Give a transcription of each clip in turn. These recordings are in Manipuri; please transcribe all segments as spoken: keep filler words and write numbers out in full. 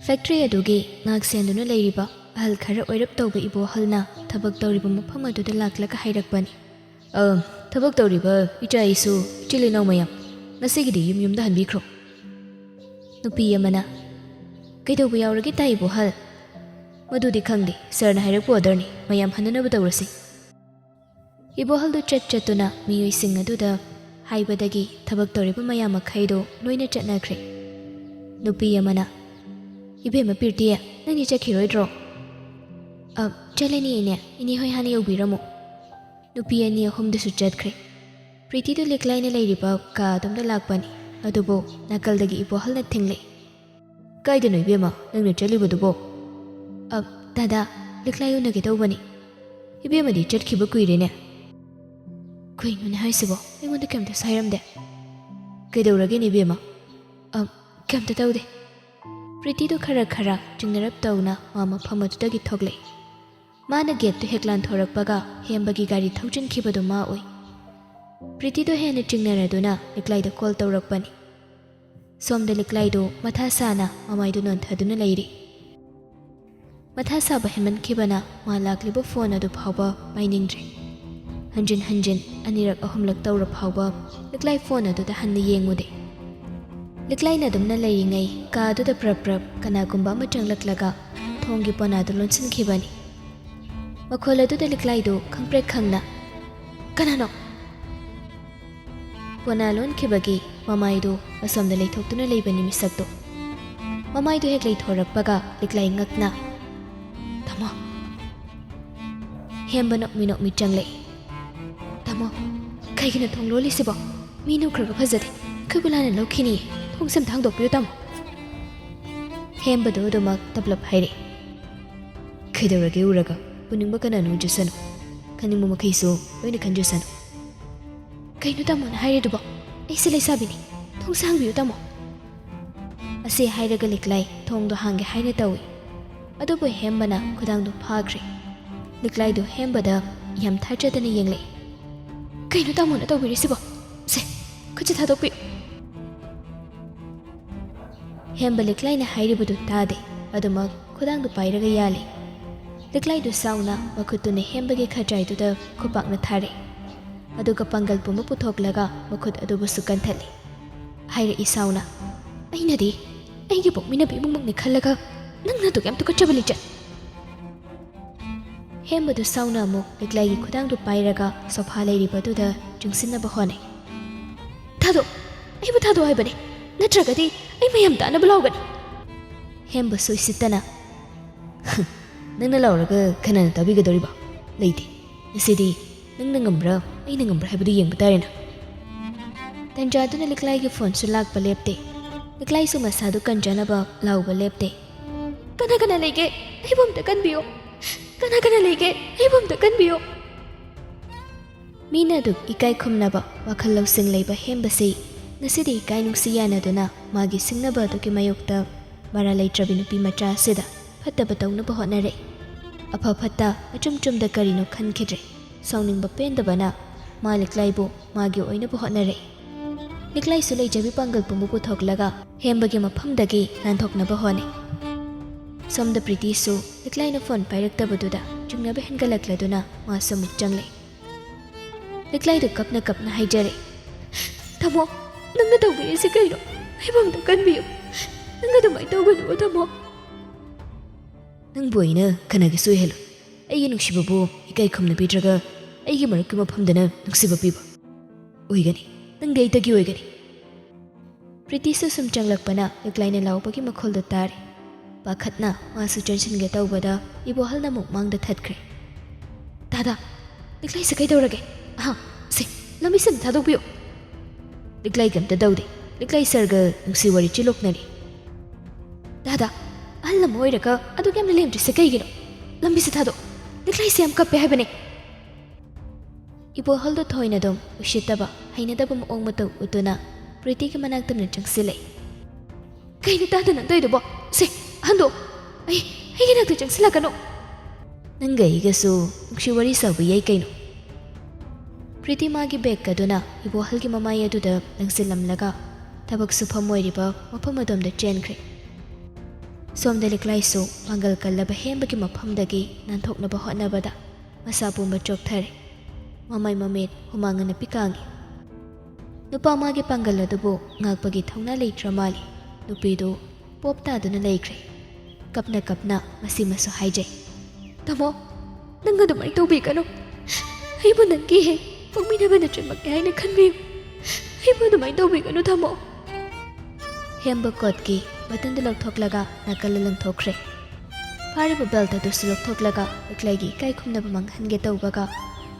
ꯐꯦꯛꯇ꯭ꯔꯤ ꯑꯗꯨꯒꯤ ꯉꯥꯛ ꯁꯦꯟꯗꯨꯅ ꯂꯩꯔꯤꯕ ꯑꯍꯜ ꯈꯔ ꯑꯣꯏꯔꯞ ꯇꯧꯕ ꯏꯕꯣꯍꯜꯅ ꯊꯕꯛ ꯇꯧꯔꯤꯕ ꯃꯐꯝ ꯑꯗꯨꯗ ꯂꯥꯛꯂꯒ ꯍꯥꯏꯔꯛꯄꯅꯤ꯫ "ꯑ, ꯊꯕꯛ ꯇꯧꯔꯤꯕ ꯏꯆꯥ ꯏꯁꯨ, ꯏꯆꯤꯜ ꯏꯅꯥꯎ ꯃꯌꯥꯝ, ꯉꯁꯤꯒꯤꯗꯤ ꯌꯨꯝ ꯌꯨꯝꯗ ꯍꯟꯕꯤꯈ꯭ꯔꯣ꯫" ꯅꯨꯄꯤ ꯑꯃꯅ, "ꯀꯩꯗꯧꯕ ꯌꯥꯎꯔꯒꯦ ꯇꯥ ꯏꯕꯣꯍꯜ?" "ꯃꯗꯨꯗꯤ ꯈꯪꯗꯦ, ꯁꯥꯔꯅ ꯍꯥꯏꯔꯛꯄ ꯑꯣꯔꯗꯔꯅꯤ, ꯃꯌꯥꯝ ꯍꯟꯅꯅꯕ ꯇꯧꯔꯁꯤ꯫" ꯏꯕꯣꯍꯜꯗꯨ ꯆꯠ ꯆꯠꯇꯨꯅ ꯃꯤꯑꯣꯏꯁꯤꯡ ꯑꯗꯨꯗ ꯍꯥꯏꯕꯗꯒꯤ ꯊꯕꯛ ꯇꯧꯔꯤꯕ ꯃꯌꯥꯝ ꯃꯈꯩꯗꯨ ꯂꯣꯏꯅ ꯆꯠꯅꯈ꯭ꯔꯦ꯫ ꯅꯨꯄꯤ ꯑꯃꯅ, "ꯏꯕꯦꯝꯃ ꯄꯤꯔꯇꯤ, ꯅꯪꯗꯤ ꯆꯠꯈꯤꯔꯣꯏꯗ꯭ꯔꯣ?" "ꯑ, ꯆꯠꯂꯅꯤ ꯏꯅꯦ, ꯏꯅꯦ ꯍꯣꯏ ꯍꯥꯟꯅ ꯌꯧꯕꯤꯔꯝꯃꯨ꯫" ꯅꯨꯄꯤ ꯑꯅꯤ ꯑꯍꯨꯝꯗꯨꯁꯨ ꯆꯠꯈ꯭ꯔꯦ꯫ ꯄ꯭ꯔꯤꯇꯤꯗꯨ ꯂꯤꯛꯂꯥꯏꯅ ꯂꯩꯔꯤꯕ ꯀꯥ ꯑꯗꯣꯝꯗ ꯂꯥꯛꯄꯅꯤ꯫ ꯑꯗꯨꯕꯨ ꯅꯥꯀꯜꯗꯒꯤ ꯏꯕꯣꯍꯜꯅ ꯊꯤꯡꯂꯦ꯫ "ꯀꯥꯏꯗꯅꯣ ꯏꯕꯦꯝꯃ ꯅꯪꯅ ꯆꯠꯂꯤꯕꯗꯨꯕꯣ?" "ꯑ, ꯗꯥꯗꯥ, ꯂꯤꯛꯂꯥꯏ ꯎꯅꯒꯦ ꯇꯧꯕꯅꯤ꯫" "ꯏꯕꯦꯝꯃꯗꯤ ꯆꯠꯈꯤꯕ ꯀꯨꯏꯔꯦꯅꯦ꯫" "ꯀꯩꯅꯣꯅꯦ ꯍꯥꯏꯁꯤꯕꯣ? ꯑꯩꯉꯣꯟꯗ ꯀꯩꯝꯇꯁꯨ ꯍꯥꯏꯔꯝꯗꯦ꯫" "ꯀꯩꯗꯧꯔꯒꯦꯅꯦ ꯏꯕꯦꯝꯃ?" "ꯑ, ꯀꯩꯝꯇ ꯇꯧꯗꯦ꯫" ꯄ꯭ꯔꯤꯇꯤꯗꯨ ꯈꯔ ꯈꯔ ꯆꯤꯡꯅꯔꯞ ꯇꯧꯅ ꯃꯥ ꯃꯐꯝ ꯑꯗꯨꯗꯒꯤ ꯊꯣꯛꯂꯛꯏ꯫ ꯃꯥꯅ ꯒꯦꯠꯇꯨ ꯍꯦꯛ ꯂꯥꯟꯊꯣꯔꯛꯄꯒ ꯍꯦꯝꯕꯒꯤ ꯒꯥꯔꯤ ꯊꯧꯖꯤꯟꯈꯤꯕꯗꯨ ꯃꯥ ꯎꯏ꯫ ꯄ꯭ꯔꯤꯇꯤꯗꯨ ꯍꯦꯟꯅ ꯆꯤꯡꯅꯔꯗꯨꯅ ꯂꯤꯛꯂꯥꯏꯗ ꯀꯣꯜ ꯇꯧꯔꯛꯄꯅꯤ꯫ ꯁꯣꯝꯗ ꯂꯤꯛꯂꯥꯏꯗꯨ ꯃꯊꯥ ꯁꯥꯅ ꯃꯃꯥꯏꯗꯨ ꯅꯣꯟꯊꯗꯨꯅ ꯂꯩꯔꯤ꯫ ꯃꯊꯥ ꯁꯥꯕ ꯍꯦꯟꯃꯟꯈꯤꯕꯅ ꯃꯥ ꯂꯥꯛꯂꯤꯕ ꯐꯣꯟ ꯑꯗꯨ ꯐꯥꯎꯕ ꯄꯥꯏꯅꯤꯡꯗ꯭ꯔꯦ꯫ ꯍꯟꯖꯤꯟ ꯍꯟꯖꯤꯟ ꯑꯅꯤꯔꯛ ꯑꯍꯨꯝꯂꯛ ꯇꯧꯔ ꯐꯥꯎꯕ ꯂꯤꯛꯂꯥꯏ ꯐꯣꯟ ꯑꯗꯨꯗ ꯍꯟꯅ ꯌꯦꯡꯉꯨꯗꯦ꯫ ꯂꯤꯛꯂꯥꯏꯅ ꯑꯗꯨꯝꯅ ꯂꯩꯔꯤꯉꯩ ꯀꯥ ꯑꯗꯨꯗ ꯄ꯭ꯔꯞ ꯄ꯭ꯔꯞ ꯀꯅꯥꯒꯨꯝꯕ ꯑꯃ ꯆꯪꯂꯛꯂꯒ ꯊꯣꯡꯒꯤ ꯄꯣꯅꯥꯗꯨ ꯂꯣꯟꯁꯤꯟꯈꯤꯕꯅꯤ꯫ ꯃꯈꯣꯜ ꯑꯗꯨꯗ ꯂꯤꯛꯂꯥꯏꯗꯨ ꯈꯪꯄ꯭ꯔꯦꯛ ꯈꯪꯅ, "ꯀꯅꯥꯅꯣ?" ꯄꯣꯅꯥ ꯂꯣꯟꯈꯤꯕꯒꯤ ꯃꯃꯥꯏꯗꯨ ꯑꯁꯣꯝꯗ ꯂꯩꯊꯣꯛꯇꯨꯅ ꯂꯩꯕꯅꯤ ꯃꯤꯁꯛꯇꯨ꯫ ꯃꯃꯥꯏꯗꯨ ꯍꯦꯛ ꯂꯩꯊꯣꯔꯛꯄꯒ ꯂꯤꯛꯂꯥꯏ ꯉꯛꯅ, "ꯇꯥꯃꯣ!" ꯍꯦꯝꯕ ꯅꯣꯛꯃꯤ ꯅꯣꯛꯃꯤ ꯆꯪꯂꯛꯏ꯫ "ꯇꯥꯃꯣ, ꯀꯩꯒꯤꯅꯣ ꯊꯣꯡ ꯂꯣꯜꯂꯤꯁꯤꯕꯣ? ꯃꯤ ꯅꯨꯡꯈ꯭ꯔꯒ ꯐꯖꯗꯦ꯫ ꯑꯩꯈꯣꯏꯕꯨ ꯂꯥꯟꯅ ꯂꯧꯈꯤꯅꯤꯌꯦ꯫ ꯊꯣꯡꯁꯦ ꯑꯝꯇ ꯍꯥꯡꯗꯣꯛꯄꯤꯌꯨ, ꯇꯥꯃꯣ꯫" ꯍꯦꯝꯕꯗꯨ ꯑꯗꯨꯃꯛ ꯇꯞꯂꯞ ꯍꯥꯏꯔꯛꯏ꯫ "ꯀꯩꯗꯧꯔꯒꯦ ꯎꯔꯒ? ꯎꯅꯤꯡꯕ ꯀꯅꯥꯅꯣ ꯎꯖꯁꯅꯨ꯫ ꯈꯟꯅꯤꯡꯕ ꯃꯈꯩꯁꯨ ꯂꯣꯏꯅ ꯈꯟꯖꯁꯅꯨ꯫" "ꯀꯩꯅꯣ ꯇꯥꯃꯣꯅ ꯍꯥꯏꯔꯤꯗꯨꯕꯣ? ꯑꯩꯁꯦ ꯂꯩꯁꯥꯕꯤꯅꯤ꯫ ꯊꯣꯡꯁꯦ ꯍꯥꯡꯕꯤꯌꯨ, ꯇꯥꯃꯣ꯫" ꯑꯁꯤ ꯍꯥꯏꯔꯒ ꯂꯤꯛꯂꯥꯏ ꯊꯣꯡꯗꯣ ꯍꯥꯡꯒꯦ ꯍꯥꯏꯅ ꯇꯧꯏ꯫ ꯑꯗꯨꯕꯨ ꯍꯦꯝꯕꯅ ꯈꯨꯗꯥꯡꯗꯨ ꯐꯥꯈ꯭ꯔꯦ꯫ ꯂꯤꯛꯂꯥꯏꯗꯨ ꯍꯦꯝꯕꯗ ꯌꯥꯝ ꯊꯥꯖꯗꯅ ꯌꯦꯡꯂꯛꯏ꯫ "ꯀꯩꯅꯣ ꯇꯥꯃꯣꯅ ꯇꯧꯕꯤꯔꯤꯁꯤꯕꯣ? ꯁꯦ, ꯈꯨꯠꯁꯦ ꯊꯥꯗꯣꯛꯄꯤꯌꯨ꯫" ꯍꯦꯝꯕ ꯂꯤꯛꯂꯥꯏꯅ ꯍꯥꯏꯔꯤꯕꯗꯨ ꯇꯥꯗꯦ꯫ ꯑꯗꯨꯃꯛ ꯈꯨꯗꯥꯡꯗꯨ ꯄꯥꯏꯔꯒ ꯌꯥꯜꯂꯤ꯫ ꯂꯤꯛꯂꯥꯏꯗꯨ ꯁꯥꯎꯅ ꯃꯈꯨꯠꯇꯨꯅ ꯍꯦꯝꯕꯒꯤ ꯈꯖꯥꯏꯗꯨꯗ ꯈꯨꯄꯥꯛꯅ ꯊꯥꯔꯦ꯫ ꯑꯗꯨꯒ ꯄꯥꯡꯒꯜ ꯄꯨꯝꯕ ꯄꯨꯊꯣꯛꯂꯒ ꯃꯈꯨꯠ ꯑꯗꯨꯕꯨꯁꯨ ꯀꯟꯊꯠꯂꯤ꯫ ꯍꯥꯏꯔꯛꯏ ꯁꯥꯎꯅ, "ꯑꯩꯅꯗꯤ ꯑꯩꯒꯤ ꯄꯣꯛꯃꯤꯟꯅꯕ ꯏꯃꯨꯡꯃꯛꯅꯤ ꯈꯜꯂꯒ ꯅꯪꯅ ꯑꯗꯨꯛ ꯌꯥꯝ ꯇꯨꯀꯠꯆꯕ ꯂꯤꯆꯠ!" ꯍꯦꯝꯕꯗꯨ ꯁꯥꯎꯅ ꯑꯃꯨꯛ ꯂꯤꯛꯂꯥꯏꯒꯤ ꯈꯨꯗꯥꯡꯗꯨ ꯄꯥꯏꯔꯒ ꯁꯣꯐꯥ ꯂꯩꯔꯤꯕꯗꯨꯗ ꯆꯨꯡꯁꯤꯟꯅꯕ ꯍꯣꯠꯅꯩ꯫ "ꯊꯥꯗꯣꯛ! ꯑꯩꯕꯨ ꯊꯥꯗꯣꯛ ꯍꯥꯏꯕꯅꯦ, ꯅꯠꯇ꯭ꯔꯒꯗꯤ ꯑꯩ ꯃꯌꯥꯝ ꯇꯥꯅꯕ ꯂꯥꯎꯒꯅꯤ!" ꯍꯦꯝꯕꯁꯨ ꯎꯁꯤꯠꯇꯅ, "ꯅꯪꯅ ꯂꯥꯎꯔꯒ ꯀꯅꯥꯅ ꯇꯥꯕꯤꯒꯗꯧꯔꯤꯕ? ꯂꯩꯇꯦ꯫ ꯉꯁꯤꯗꯤ ꯅꯪꯅ ꯉꯝꯕ꯭ꯔꯥ, ꯑꯩꯅ ꯉꯝꯕ꯭ꯔꯥ ꯍꯥꯏꯕꯗꯨ ꯌꯦꯡꯕ ꯇꯥꯔꯦꯅ!" ꯇꯟꯖꯥꯗꯨꯅ ꯂꯤꯛꯂꯥꯏꯒꯤ ꯐꯣꯟꯁꯨ ꯂꯥꯛꯄ ꯂꯦꯞꯇꯦ꯫ ꯂꯤꯛꯂꯥꯏꯁꯨ ꯃꯁꯥꯗꯨ ꯀꯟꯖꯅꯕ ꯂꯥꯎꯕ ꯂꯦꯞꯇꯦ꯫ "ꯀꯅꯥ ꯀꯅꯥ ꯂꯩꯒꯦ? ꯑꯩꯕꯨ ꯑꯝꯇ ꯀꯟꯕꯤꯌꯨ! ꯀꯅꯥ ꯀꯅꯥ ꯂꯩꯒꯦ? ꯑꯩꯕꯨ ꯑꯝꯇ ꯀꯟꯕꯤꯌꯨ!" ꯃꯤꯅ ꯑꯗꯨꯛ ꯏꯀꯥꯏ ꯈꯨꯝꯅꯕ ꯋꯥꯈꯜ ꯂꯧꯁꯤꯡ ꯂꯩꯕ ꯍꯦꯝꯕꯁꯤ ꯉꯁꯤꯗꯤ ꯏꯀꯥꯏ ꯅꯨꯡꯁꯤ ꯌꯥꯅꯗꯨꯅ ꯃꯥꯒꯤ ꯁꯤꯡꯅꯕ ꯑꯗꯨꯒꯤ ꯃꯥꯌꯣꯛꯇ ꯃꯔꯥ ꯂꯩꯇ꯭ꯔꯕꯤ ꯅꯨꯄꯤ ꯃꯆꯥ ꯑꯁꯤꯗ ꯐꯠꯇꯕ ꯇꯧꯅꯕ ꯍꯣꯠꯅꯔꯦ꯫ ꯑꯐ ꯐꯠꯇ ꯑꯆꯨꯝ ꯆꯨꯝꯗ ꯀꯔꯤꯅꯣ ꯈꯟꯈꯤꯗ꯭ꯔꯦ꯫ ꯁꯥꯎꯅꯤꯡꯕ ꯄꯦꯟꯗꯕꯅ ꯃꯥ ꯂꯤꯛꯂꯥꯏꯕꯨ ꯃꯥꯒꯤ ꯑꯣꯏꯅꯕ ꯍꯣꯠꯅꯔꯦ꯫ ꯂꯤꯛꯂꯥꯏꯁꯨ ꯂꯩꯖꯕꯤ ꯄꯥꯡꯒꯜ ꯄꯨꯝꯕ ꯄꯨꯊꯣꯛꯂꯒ ꯍꯦꯝꯕꯒꯤ ꯃꯐꯝꯗꯒꯤ ꯅꯥꯟꯊꯣꯛꯅꯕ ꯍꯣꯠꯅꯩ꯫ ꯁꯣꯝꯗ ꯄ꯭ꯔꯤꯇꯤꯁꯨ ꯂꯤꯛꯂꯥꯏꯅ ꯐꯣꯟ ꯄꯥꯏꯔꯛꯇꯕꯗꯨꯗ ꯆꯤꯡꯅꯕ ꯍꯦꯟꯒꯠꯂꯛꯂꯗꯨꯅ ꯃꯥꯁꯨ ꯑꯃꯨꯛ ꯆꯪꯂꯦ꯫ ꯂꯤꯛꯂꯥꯏꯗꯨ ꯀꯞꯅ ꯀꯞꯅ ꯍꯥꯏꯖꯔꯦ, "ꯇꯥꯃꯣ, ꯅꯪꯅ ꯇꯧꯕꯤꯔꯤꯁꯤ ꯀꯩꯅꯣ? ꯑꯩꯕꯨ ꯑꯝꯇ ꯀꯟꯕꯤꯌꯨ꯫ ꯅꯪ ꯑꯗꯨꯃꯥꯏꯅ ꯇꯧꯒꯅꯨ, ꯇꯥꯃꯣ꯫" "ꯅꯪꯕꯨ ꯑꯩꯅ ꯀꯅꯥꯒꯤꯁꯨ ꯑꯣꯏꯍꯜꯂꯣꯏ꯫ ꯑꯩꯒꯤ ꯅꯨꯡꯁꯤꯕꯕꯨ ꯏꯀꯥꯏ ꯈꯨꯝꯅꯕꯤꯗ꯭ꯔꯒ ꯑꯩꯒꯤ ꯃꯔꯨꯞꯀꯤ ꯃꯐꯝꯗꯅ ꯅꯨꯡꯁꯤꯕ ꯄꯤꯕ? ꯑꯣꯏꯒꯅꯤ, ꯅꯪꯗꯤ ꯑꯩꯇꯒꯤ ꯑꯣꯏꯒꯅꯤ꯫" ꯄ꯭ꯔꯤꯇꯤꯁꯨ ꯁꯨꯝ ꯆꯪꯂꯛꯄꯅ ꯂꯤꯛꯂꯥꯏꯅ ꯂꯥꯎꯕꯒꯤ ꯃꯈꯣꯜꯗꯨ ꯇꯥꯔꯦ꯫ ꯄꯥꯈꯠꯅ ꯃꯥꯁꯨ ꯆꯪꯁꯤꯟꯒꯦ ꯇꯧꯕꯗ ꯏꯕꯣꯍꯜꯅ ꯑꯃꯨꯛ ꯃꯥꯡꯗ ꯊꯠꯈ꯭ꯔꯦ꯫ "ꯗꯥꯗꯥ, ꯂꯤꯛꯂꯥꯏꯁꯦ ꯀꯩꯗꯧꯔꯒꯦ? ꯑꯍꯥ, ꯁꯦ, ꯂꯝꯕꯤꯁꯦ ꯑꯝꯇ ꯊꯥꯗꯣꯛꯄꯤꯌꯨ꯫" "ꯂꯤꯛꯂꯥꯏ ꯀꯩꯝꯇ ꯇꯧꯗꯦ꯫ ꯂꯤꯛꯂꯥꯏ ꯁꯔꯒ ꯅꯨꯡꯁꯤ ꯋꯥꯔꯤ ꯆꯤꯂꯣꯛꯅꯔꯤ꯫" "ꯗꯥꯗꯥ, ꯑꯍꯜ ꯑꯃ ꯑꯣꯏꯔꯒ ꯑꯗꯨꯛ ꯌꯥꯝꯅ ꯂꯦꯝꯗ꯭ꯔꯤꯁꯦ ꯀꯩꯒꯤꯅꯣ? ꯂꯝꯕꯤꯁꯦ ꯊꯥꯗꯣꯛ꯫ ꯂꯤꯛꯂꯥꯏꯁꯦ ꯌꯥꯝ ꯀꯞꯄꯦ ꯍꯥꯏꯕꯅꯦ꯫" ꯏꯕꯣꯍꯜꯗꯣ ꯊꯣꯏꯅ ꯑꯗꯨꯝ ꯎꯁꯤꯠꯇꯕ, ꯍꯩꯅꯗꯕ ꯃꯑꯣꯡ ꯃꯇꯧ ꯎꯠꯇꯨꯅ ꯄ꯭ꯔꯤꯇꯤꯒꯤ ꯃꯅꯥꯛꯇ ꯑꯃꯨꯛ ꯆꯪꯁꯤꯜꯂꯛꯏ꯫ "ꯀꯩꯅꯣ ꯇꯥꯗ ꯅꯪ ꯇꯧꯔꯤꯗꯨꯕꯣ? ꯁꯦ, ꯍꯟꯗꯣꯛ! ꯑꯩ, ꯑꯩꯒꯤ ꯅꯥꯛꯇ ꯆꯪꯁꯤꯜꯂꯛꯀꯅꯨ!" "ꯅꯪꯒ ꯑꯩꯒꯁꯨ ꯅꯨꯡꯁꯤ ꯋꯥꯔꯤ ꯁꯥꯕ ꯌꯥꯏ ꯀꯩꯅꯣ?" ꯄ꯭ꯔꯤꯇꯤ ꯃꯥꯒꯤ ꯕꯦꯒ ꯑꯗꯨꯅ ꯏꯕꯣꯍꯜꯒꯤ ꯃꯃꯥꯏ ꯑꯗꯨꯗ ꯂꯪꯁꯤꯜꯂꯝꯂꯒ ꯊꯕꯛ ꯁꯨꯐꯝ ꯑꯣꯏꯔꯤꯕ ꯃꯐꯝ ꯑꯗꯣꯝꯗ ꯆꯦꯟꯈ꯭ꯔꯦ꯫ ꯁꯣꯝꯗ ꯂꯤꯛꯂꯥꯏꯁꯨ ꯄꯥꯡꯒꯜ ꯀꯜꯂꯕ ꯍꯦꯝꯕꯒꯤ ꯃꯐꯝꯗꯒꯤ ꯅꯥꯟꯊꯣꯛꯅꯕ ꯍꯣꯠꯅꯕꯗ ꯃꯁꯥ ꯄꯨꯝꯕ ꯆꯣꯛꯊꯔꯦ꯫ ꯃꯃꯥꯏ ꯃꯃꯤꯠ ꯍꯨꯃꯥꯡ ꯑꯅꯞꯄꯤ ꯀꯥꯡꯉꯤ꯫ ꯅꯨꯄꯥ ꯃꯥꯒꯤ ꯄꯥꯡꯒꯜ ꯑꯗꯨꯕꯨ ꯉꯥꯛꯄꯒꯤ ꯊꯧꯅꯥ ꯂꯩꯇ꯭ꯔ ꯃꯥꯜꯂꯤ꯫ ꯅꯨꯄꯤꯗꯨ ꯄꯣꯞ ꯇꯥꯗꯨꯅ ꯂꯩꯈ꯭ꯔꯦ꯫ ꯀꯞꯅ ꯀꯞꯅ ꯃꯁꯤꯃꯁꯨ ꯍꯥꯏꯖꯩ꯫ "ꯇꯥꯃꯣ, ꯅꯪ ꯑꯗꯨꯃꯥꯏꯅ ꯇꯧꯕꯤꯒꯅꯨ꯫ ꯑꯩꯕꯨ ꯅꯪꯒꯤ ꯍꯦꯛ ꯄꯣꯛꯃꯤꯟꯅꯕ ꯅꯆꯟꯃꯛꯅꯤ ꯍꯥꯏꯅ ꯈꯟꯕꯤꯌꯨ꯫ ꯑꯩꯕꯨ ꯑꯗꯨꯃꯥꯏꯅ ꯇꯧꯕꯤꯒꯅꯨ, ꯇꯥꯃꯣ꯫" ꯍꯦꯝꯕ ꯀꯣꯠꯀꯤ ꯕꯇꯟꯗꯨ ꯂꯧꯊꯣꯛꯂꯒ ꯅꯥꯀꯜꯗ ꯂꯪꯊꯣꯛꯈ꯭ꯔꯦ꯫ ꯐꯥꯔꯤꯕ ꯕꯦꯜꯠ ꯑꯗꯨꯁꯨ ꯂꯧꯊꯣꯛꯂꯒ ꯂꯤꯛꯂꯥꯏꯒꯤ ꯏꯀꯥꯏ ꯈꯨꯝꯅꯕ ꯃꯥꯡꯍꯟꯒꯦ ꯇꯧꯕꯒ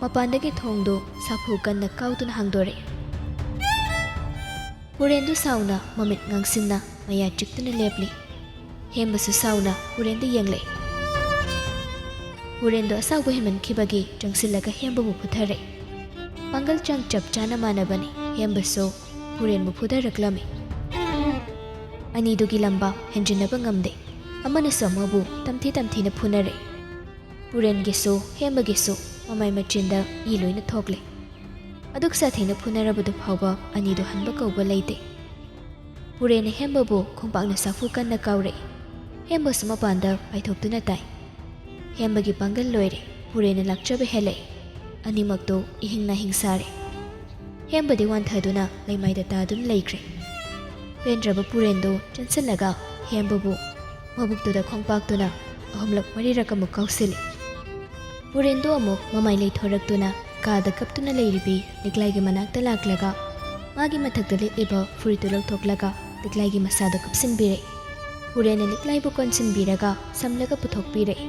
ꯃꯄꯥꯟꯗꯒꯤ ꯊꯣꯡꯗꯨ ꯁꯥꯐꯨ ꯀꯟꯅ ꯀꯥꯎꯗꯨꯅ ꯍꯥꯡꯗꯣꯔꯛꯏ꯫ ꯄꯨꯔꯦꯟꯗꯨ ꯁꯥꯎꯅ ꯃꯃꯤꯠ ꯉꯥꯡꯁꯤꯟꯅ ꯃꯌꯥ ꯆꯤꯛꯇꯨꯅ ꯂꯦꯞꯂꯤ꯫ ꯍꯦꯝꯕꯁꯨ ꯁꯥꯎꯅ ꯄꯨꯔꯦꯟꯗ ꯌꯦꯡꯂꯛꯏ꯫ ꯄꯨꯔꯦꯟꯗꯣ ꯑꯁꯥꯎꯕ ꯍꯦꯟꯃꯟꯈꯤꯕꯒꯤ ꯆꯪꯁꯤꯜꯂꯒ ꯍꯦꯝꯕꯕꯨ ꯐꯨꯊꯔꯛꯏ꯫ ꯄꯥꯡꯒꯜ ꯆꯥꯡ ꯆꯞ ꯆꯥꯅ ꯃꯥꯟꯅꯕꯅꯤ꯫ ꯍꯦꯝꯕꯁꯨ ꯄꯨꯔꯦꯟꯕꯨ ꯐꯨꯊꯔꯛꯂꯝꯃꯤ꯫ ꯑꯅꯤꯗꯨꯒꯤ ꯂꯝꯕꯥ ꯍꯦꯟꯖꯤꯟꯅꯕ ꯉꯝꯗꯦ꯫ ꯑꯃꯅꯁꯨ ꯑꯃꯕꯨ ꯇꯝꯊꯤ ꯇꯝꯊꯤꯅ ꯐꯨꯅꯔꯛꯏ꯫ ꯄꯨꯔꯦꯟꯒꯤꯁꯨ ꯍꯦꯝꯕꯒꯤꯁꯨ ꯃꯃꯥꯏ ꯃꯆꯤꯟꯗ ꯏ ꯂꯣꯏꯅ ꯊꯣꯛꯂꯦ꯫ ꯑꯗꯨꯛ ꯁꯥꯊꯤꯅ ꯐꯨꯅꯔꯕꯗꯨ ꯐꯥꯎꯕ ꯑꯅꯤꯗꯨ ꯍꯟꯕ ꯀꯧꯕ ꯂꯩꯇꯦ꯫ ꯄꯨꯔꯦꯟꯅ ꯍꯦꯝꯕꯕꯨ ꯈꯣꯡꯄꯥꯛꯅ ꯁꯥꯐꯨ ꯀꯟꯅ ꯀꯥꯎꯔꯛꯏ꯫ ꯍꯦꯝꯕꯁꯨ ꯃꯄꯥꯟꯗ ꯄꯥꯏꯊꯣꯛꯇꯨꯅ ꯇꯥꯏ꯫ ꯍꯦꯝꯕꯒꯤ ꯄꯥꯡꯒꯜ ꯂꯣꯏꯔꯦ꯫ ꯄꯨꯔꯦꯟꯅ ꯂꯥꯛꯆꯕ ꯍꯦꯜꯂꯛꯏ꯫ ꯑꯅꯤꯃꯛꯇꯨ ꯏꯍꯤꯡ ꯅꯥꯍꯤꯡ ꯁꯥꯔꯦ꯫ ꯍꯦꯝꯕꯗꯤ ꯋꯥꯟꯊꯗꯨꯅ ꯂꯩꯃꯥꯏꯗ ꯇꯥꯗꯨꯅ ꯂꯩꯈ꯭ꯔꯦ꯫ ꯄꯦꯟꯗ꯭ꯔꯕ ꯄꯨꯔꯦꯟꯗꯨ ꯆꯦꯟꯁꯤꯜꯂꯒ ꯍꯦꯝꯕꯕꯨ ꯃꯕꯨꯛꯇꯨꯗ ꯈꯣꯡꯄꯥꯛꯇꯨꯅ ꯑꯍꯨꯝꯂꯛ ꯃꯔꯤꯔꯛ ꯑꯃꯨꯛ ꯀꯥꯎꯁꯤꯜꯂꯤ꯫ ꯄꯨꯔꯦꯟꯗꯨ ꯑꯃꯨꯛ ꯃꯃꯥꯏ ꯂꯩꯊꯣꯔꯛꯇꯨꯅ ꯀꯥꯗ ꯀꯞꯇꯨꯅ ꯂꯩꯔꯤꯕꯤ ꯂꯤꯛꯂꯥꯏꯒꯤ ꯃꯅꯥꯛꯇ ꯂꯥꯛꯂꯒ ꯃꯥꯒꯤ ꯃꯊꯛꯇ ꯂꯤꯠꯂꯤꯕ ꯐꯨꯔꯤꯠꯇꯨ ꯂꯧꯊꯣꯛꯂꯒ ꯂꯤꯛꯂꯥꯏꯒꯤ ꯃꯁꯥꯗ ꯀꯨꯞꯁꯤꯟꯕꯤꯔꯦ꯫ ꯄꯨꯔꯦꯟꯅ ꯂꯤꯛꯂꯥꯏꯕꯨ ꯀꯣꯟꯁꯤꯟꯕꯤꯔꯒ ꯁꯝꯂꯒ ꯄꯨꯊꯣꯛꯄꯤꯔꯛꯏ꯫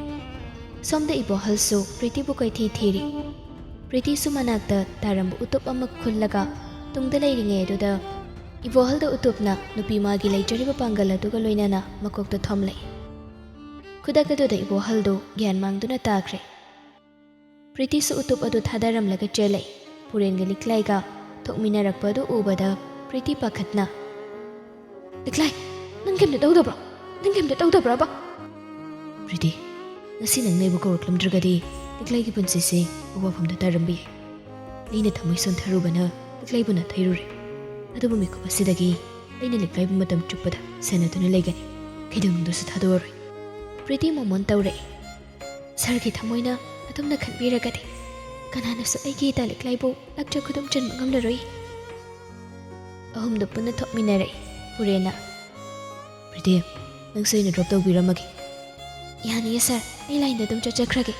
ꯁꯣꯝꯗ ꯏꯕꯣꯍꯜꯁꯨ ꯄ꯭ꯔꯤꯇꯤꯕꯨ ꯀꯣꯏꯊꯤ ꯊꯤꯔꯤ꯫ ꯄ꯭ꯔꯤꯇꯤꯁꯨ ꯃꯅꯥꯛꯇ ꯇꯥꯔꯝꯕ ꯎꯇꯨꯞ ꯑꯃ ꯈꯨꯜꯂꯒ ꯇꯨꯡꯗ ꯂꯩꯔꯤꯉꯩ ꯑꯗꯨꯗ ꯏꯕꯣꯍꯜꯗ ꯎꯇꯨꯞꯅ ꯅꯨꯄꯤ ꯃꯥꯒꯤ ꯂꯩꯖꯔꯤꯕ ꯄꯥꯡꯒꯜ ꯑꯗꯨꯒ ꯂꯣꯏꯅꯅ ꯃꯀꯣꯛꯇ ꯊꯣꯝꯂꯛꯏ꯫ ꯈꯨꯗꯛ ꯑꯗꯨꯗ ꯏꯕꯣꯍꯜꯗꯨ ꯒ꯭ꯌꯥꯟ ꯃꯥꯡꯗꯨꯅ ꯇꯥꯈ꯭ꯔꯦ꯫ ꯄ꯭ꯔꯤꯇꯤꯁꯨ ꯎꯇꯨꯞ ꯑꯗꯨ ꯊꯥꯗꯔꯝꯂꯒ ꯆꯦꯜꯂꯛꯏ꯫ ꯄꯨꯔꯦꯟꯒ ꯂꯤꯛꯂꯥꯏꯒ ꯊꯣꯛꯃꯤꯟꯅꯔꯛꯄ ꯑꯗꯨ ꯎꯕꯗ ꯄ꯭ꯔꯤꯇꯤ ꯄꯥꯈꯠꯅ, "ꯂꯤꯛꯂꯥꯏ, ꯅꯪ ꯀꯩꯝꯇ ꯇꯧꯗꯕ꯭ꯔꯣ? ꯅꯪ ꯀꯩꯝꯇ ꯇꯧꯗꯕ꯭ꯔꯕ?" "ꯄ꯭ꯔꯤꯇꯤ, ꯉꯁꯤ ꯅꯪꯅ ꯑꯩꯕꯨ ꯀꯧꯔꯛꯂꯝꯗ꯭ꯔꯒꯗꯤ ꯂꯤꯛꯂꯥꯏꯒꯤ ꯄꯨꯟꯁꯤꯁꯦ ꯑꯋꯥꯐꯝꯗ ꯇꯥꯔꯝꯕ ꯌꯥꯏ꯫ ꯑꯩꯅ ꯊꯃꯣꯏ ꯁꯣꯟꯊꯔꯨꯕꯅ ꯂꯤꯛꯂꯥꯏꯕꯨ ꯅꯥꯊꯩꯔꯨꯔꯦ꯫ ꯑꯗꯨꯕꯨ ꯃꯤꯀꯨꯞ ꯑꯁꯤꯗꯒꯤ ꯑꯩꯅ ꯂꯤꯛꯂꯥꯏꯕꯨ ꯃꯇꯝ ꯆꯨꯞꯄꯗ ꯁꯦꯟꯅꯗꯨꯅ ꯂꯩꯒꯅꯤ꯫ ꯀꯩꯗꯧꯅꯨꯡꯗꯁꯨ ꯊꯥꯗꯣꯛꯑꯔꯣꯏ꯫ ꯄ꯭ꯔꯤꯇꯤ ꯃꯣꯃꯣꯟ ꯇꯧꯔꯛꯏ꯫ ꯁꯥꯔꯒꯤ ꯊꯃꯣꯏꯅ ꯑꯗꯨꯝꯅ ꯈꯟꯕꯤꯔꯒꯗꯤ ꯀꯅꯥꯅꯁꯨ ꯑꯩꯒꯤ ꯏꯇꯥ ꯂꯤꯛꯂꯥꯏꯕꯨ ꯂꯥꯛꯆ ꯈꯨꯗꯨꯝ ꯆꯟꯕ ꯉꯝꯂꯔꯣꯏ꯫ ꯑꯍꯨꯝꯗꯨ ꯄꯨꯟꯅ ꯊꯣꯛꯃꯤꯟꯅꯔꯛꯏ꯫ ꯄꯨꯔꯦꯟꯅ, "ꯄ꯭ꯔꯤꯇꯤ, ꯅꯪꯁꯨ ꯑꯩꯅ ꯗ꯭ꯔꯣꯞ ꯇꯧꯕꯤꯔꯝꯃꯒꯦ꯫" "ꯌꯥꯅꯤꯌꯦ ꯁꯥꯔ, ꯑꯩ ꯂꯥꯏꯟꯗ ꯑꯗꯨꯝ ꯆꯠꯆꯈ꯭ꯔꯒꯦ꯫"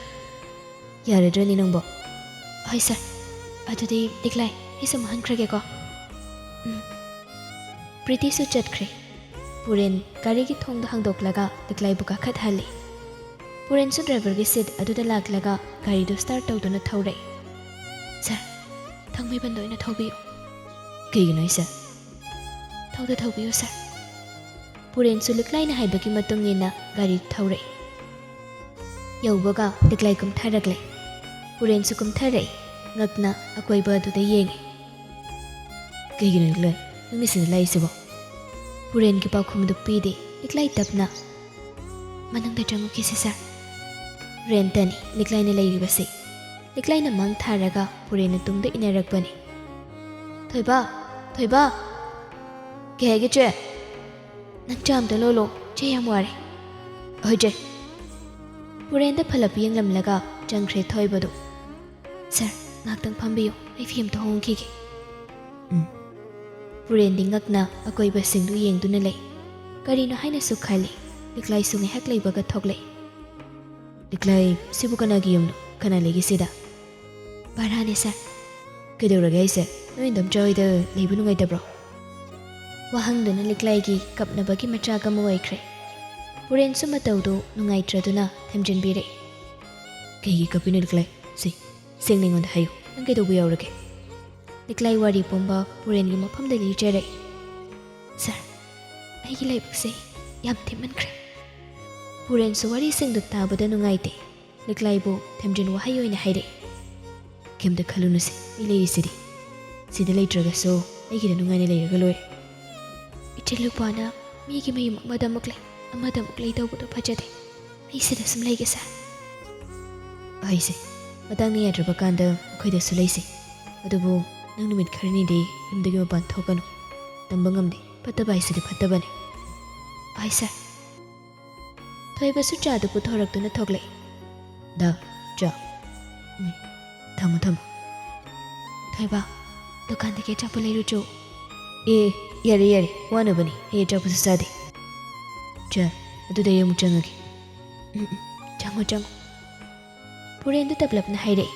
"ꯌꯥꯔꯗ꯭ꯔꯅꯤ ꯅꯪꯕꯣ?" "ꯍꯣꯏ ꯁꯥꯔ꯫ ꯑꯗꯨꯗꯤ ꯂꯤꯛꯂꯥꯏ, ꯑꯩꯁꯨ ꯃꯥꯡꯍꯟꯈ꯭ꯔꯒꯦꯀꯣ꯫" ꯎꯝ꯫ ꯄ꯭ꯔꯤꯇꯤꯁꯨ ꯆꯠꯈ꯭ꯔꯦ꯫ ꯄꯨꯔꯦꯟ ꯒꯥꯔꯤꯒꯤ ꯊꯣꯡꯗꯣ ꯍꯥꯡꯗꯣꯛꯂꯒ ꯂꯤꯛꯂꯥꯏꯕꯨ ꯀꯥꯈꯠꯍꯜꯂꯤ꯫ ꯄꯨꯔꯦꯟꯁꯨ ꯗ꯭ꯔꯥꯏꯚꯔꯒꯤ ꯁꯤꯠ ꯑꯗꯨꯗ ꯂꯥꯛꯂꯒ ꯒꯥꯔꯤꯗꯨ ꯁ꯭ꯇꯥꯔꯠ ꯇꯧꯗꯨꯅ ꯊꯧꯔꯛꯏ꯫ "ꯁꯥꯔ, ꯊꯥꯡꯃꯩꯕꯟꯗ ꯑꯣꯏꯅ ꯊꯧꯕꯤꯌꯨ꯫" "ꯀꯩꯒꯤꯅꯣ ꯍꯥꯏꯁꯦ?" "ꯊꯧꯗ ꯊꯧꯕꯤꯌꯨ ꯁꯥꯔ꯫" ꯄꯨꯔꯦꯟꯁꯨ ꯂꯤꯛꯂꯥꯏꯅ ꯍꯥꯏꯕꯒꯤ ꯃꯇꯨꯡ ꯏꯟꯅ ꯒꯥꯔꯤ ꯊꯧꯔꯛꯏ꯫ ꯌꯧꯕꯒ ꯂꯤꯛꯂꯥꯏ ꯀꯨꯝꯊꯔꯛꯂꯦ꯫ ꯄꯨꯔꯦꯟꯁꯨ ꯀꯨꯝꯊꯔꯛꯏ꯫ ꯉꯛꯅ ꯑꯀꯣꯏꯕ ꯑꯗꯨꯗ ꯌꯦꯡꯉꯤ꯫ "ꯀꯩꯒꯤꯅꯣ ꯂꯤꯛꯂꯥꯏ, ꯅꯪꯅ ꯁꯤꯗ ꯂꯥꯛꯏꯁꯤꯕꯣ?" ꯄꯨꯔꯦꯟꯒꯤ ꯄꯥꯎꯈꯨꯝꯗꯨ ꯄꯤꯗꯦ꯫ ꯂꯤꯛꯂꯥꯏ ꯇꯞꯅ, "ꯃꯅꯨꯡꯗ ꯆꯪꯉꯨꯈꯤꯁꯤ ꯁꯥꯔ꯫" ꯔꯦꯟꯇꯅꯤ ꯂꯤꯛꯂꯥꯏꯅ ꯂꯩꯔꯤꯕꯁꯤ꯫ ꯂꯤꯛꯂꯥꯏꯅ ꯃꯥꯡ ꯊꯥꯔꯒ ꯄꯨꯔꯦꯟꯅ ꯇꯨꯡꯗ ꯏꯟꯅꯔꯛꯄꯅꯤ꯫ "ꯊꯣꯏꯕ! ꯊꯣꯏꯕ!" "ꯀꯩ ꯍꯥꯏꯒꯦ ꯆꯦ?" "ꯅꯪ ꯆꯥ ꯑꯝꯇ ꯂꯣꯜꯂꯣ, ꯆꯦ ꯌꯥꯝ ꯋꯥꯔꯦ꯫" "ꯍꯣꯏ ꯆꯦ꯫" ꯄꯨꯔꯦꯟꯗ ꯐꯂꯞ ꯌꯦꯡꯂꯝꯂꯒ ꯆꯪꯈ꯭ꯔꯦ ꯊꯣꯏꯕꯗꯨ꯫ "ꯁꯥꯔ, ꯉꯥꯏꯍꯥꯛꯇꯪ ꯐꯝꯕꯤꯌꯨ, ꯑꯩ ꯐꯤ ꯑꯝꯇ ꯍꯣꯡꯈꯤꯒꯦ꯫" "ꯎꯝ꯫" ꯄꯨꯔꯦꯟꯗꯤ ꯉꯛꯅ ꯑꯀꯣꯏꯕꯁꯤꯡꯗꯨ ꯌꯦꯡꯗꯨꯅ ꯂꯩ꯫ ꯀꯔꯤꯅꯣ ꯍꯥꯏꯅꯁꯨ ꯈꯜꯂꯤ꯫ ꯂꯤꯛꯂꯥꯏꯁꯨ ꯉꯥꯏꯍꯥꯛ ꯂꯩꯕꯒ ꯊꯣꯛꯂꯛꯏ꯫ "ꯂꯤꯛꯂꯥꯏ, ꯁꯤꯕꯨ ꯀꯅꯥꯒꯤ ꯌꯨꯝꯅꯣ? ꯀꯅꯥ ꯂꯩꯒꯦ ꯁꯤꯗ?" "ꯚꯔꯥꯅꯦ ꯁꯥꯔ꯫" "ꯀꯩꯗꯧꯔꯒꯦ ꯍꯥꯏꯁꯦ? ꯅꯣꯏ ꯏꯟꯗꯣꯝꯆꯥ ꯍꯣꯏꯗ ꯂꯩꯕ ꯅꯨꯡꯉꯥꯏꯇꯕ꯭ꯔꯣ?" ꯋꯥꯍꯪꯗꯨꯅ ꯂꯤꯛꯂꯥꯏꯒꯤ ꯀꯞꯅꯕꯒꯤ ꯃꯆꯥꯛ ꯑꯃ ꯑꯣꯏꯈ꯭ꯔꯦ꯫ ꯄꯨꯔꯦꯟꯁꯨ ꯃꯇꯧꯗꯨ ꯅꯨꯡꯉꯥꯏꯇ꯭ꯔꯗꯨꯅ ꯊꯦꯝꯖꯤꯟꯕꯤꯔꯛꯏ꯫ "ꯀꯩꯒꯤ ꯀꯞꯄꯤꯅꯣ ꯂꯤꯛꯂꯥꯏ? ꯁꯤ, ꯁꯦꯡꯅ ꯑꯩꯉꯣꯟꯗ ꯍꯥꯏꯌꯨ, ꯅꯪ ꯀꯩꯗꯧꯕ ꯌꯥꯎꯔꯒꯦ?" ꯂꯤꯛꯂꯥꯏ ꯋꯥꯔꯤ ꯄꯨꯝꯕ ꯄꯨꯔꯦꯟꯒꯤ ꯃꯐꯝꯗ ꯂꯤꯖꯔꯛꯏ꯫ "ꯁꯥꯔ, ꯑꯩꯒꯤ ꯂꯥꯏꯕꯛꯁꯦ ꯌꯥꯝ ꯊꯤꯃꯟꯈ꯭ꯔꯦ꯫" ꯄꯨꯔꯦꯟꯁꯨ ꯋꯥꯔꯤꯁꯤꯡꯗꯨ ꯇꯥꯕꯗ ꯅꯨꯡꯉꯥꯏꯇꯦ꯫ ꯂꯤꯛꯂꯥꯏꯕꯨ ꯊꯦꯝꯖꯤꯟ ꯋꯥꯍꯩ ꯑꯣꯏꯅ ꯍꯥꯏꯔꯛꯏ꯫ "ꯀꯩꯝꯇ ꯈꯜꯂꯨꯅꯨꯁꯦ, ꯑꯩ ꯂꯩꯔꯤꯁꯤꯗꯤ꯫ ꯁꯤꯗ ꯂꯩꯇ꯭ꯔꯒꯁꯨ ꯑꯩꯒꯤꯗ ꯅꯨꯡꯉꯥꯏꯅ ꯂꯩꯔꯒ ꯂꯣꯏꯔꯦ꯫" "ꯏꯆꯜ ꯅꯨꯄꯥꯅ ꯃꯤꯒꯤ ꯃꯌꯨꯝ ꯑꯃꯗ ꯑꯃꯨꯛ ꯂꯩ, ꯑꯃꯗ ꯑꯃꯨꯛ ꯂꯩ ꯇꯧꯕꯗꯣ ꯐꯖꯗꯦ꯫ ꯑꯩ ꯁꯤꯗ ꯁꯨꯝ ꯂꯩꯒꯦ ꯁꯥꯔ꯫" "ꯍꯣꯏꯁꯦ, ꯃꯇꯥꯡꯅ ꯌꯥꯗ꯭ꯔꯕ ꯀꯥꯟꯗ ꯑꯩꯈꯣꯏꯗꯁꯨ ꯂꯩꯁꯦ꯫ ꯑꯗꯨꯕꯨ ꯅꯪ ꯅꯨꯃꯤꯠ ꯈꯔꯅꯤꯗꯤ ꯌꯨꯝꯗꯒꯤ ꯃꯄꯥꯟ ꯊꯣꯛꯀꯅꯨ꯫ ꯇꯝꯕ ꯉꯝꯗꯦ, ꯐꯠꯇꯕ ꯍꯥꯏꯁꯤꯗꯤ ꯐꯠꯇꯕꯅꯤ꯫ ꯍꯣꯏ ꯁꯥꯔ꯫ ꯊꯣꯏꯕꯁꯨ ꯆꯥꯗꯨ ꯄꯨꯊꯣꯔꯛꯇꯨꯅ ꯊꯣꯛꯂꯛꯏ꯫ ꯗꯥ, ꯆꯥ꯫ ꯎꯝ, ꯊꯝꯃꯣ, ꯊꯝꯃꯣ꯫ ꯊꯣꯏꯕ, ꯗꯨꯀꯥꯟꯗꯒꯤ ꯑꯆꯥꯄꯣꯠ ꯂꯩꯔꯨꯆꯣ꯫ ꯑꯦ, ꯌꯥꯔꯦ, ꯌꯥꯔꯦ, ꯋꯥꯅꯕꯅꯤ, ꯑꯩ ꯑꯆꯥꯄꯣꯠꯁꯨ ꯆꯥꯗꯦ꯫ ꯆꯥ, ꯑꯗꯨꯗꯤ ꯑꯩ ꯑꯃꯨꯛ ꯆꯪꯉꯒꯦ꯫ ꯎꯝ, ꯎꯝ, ꯆꯪꯉꯣ, ꯆꯪꯉꯣ꯫ ꯄꯨꯔꯦꯟꯗꯨ ꯇꯞꯂꯞꯅ ꯍꯥꯏꯔꯛꯏ꯫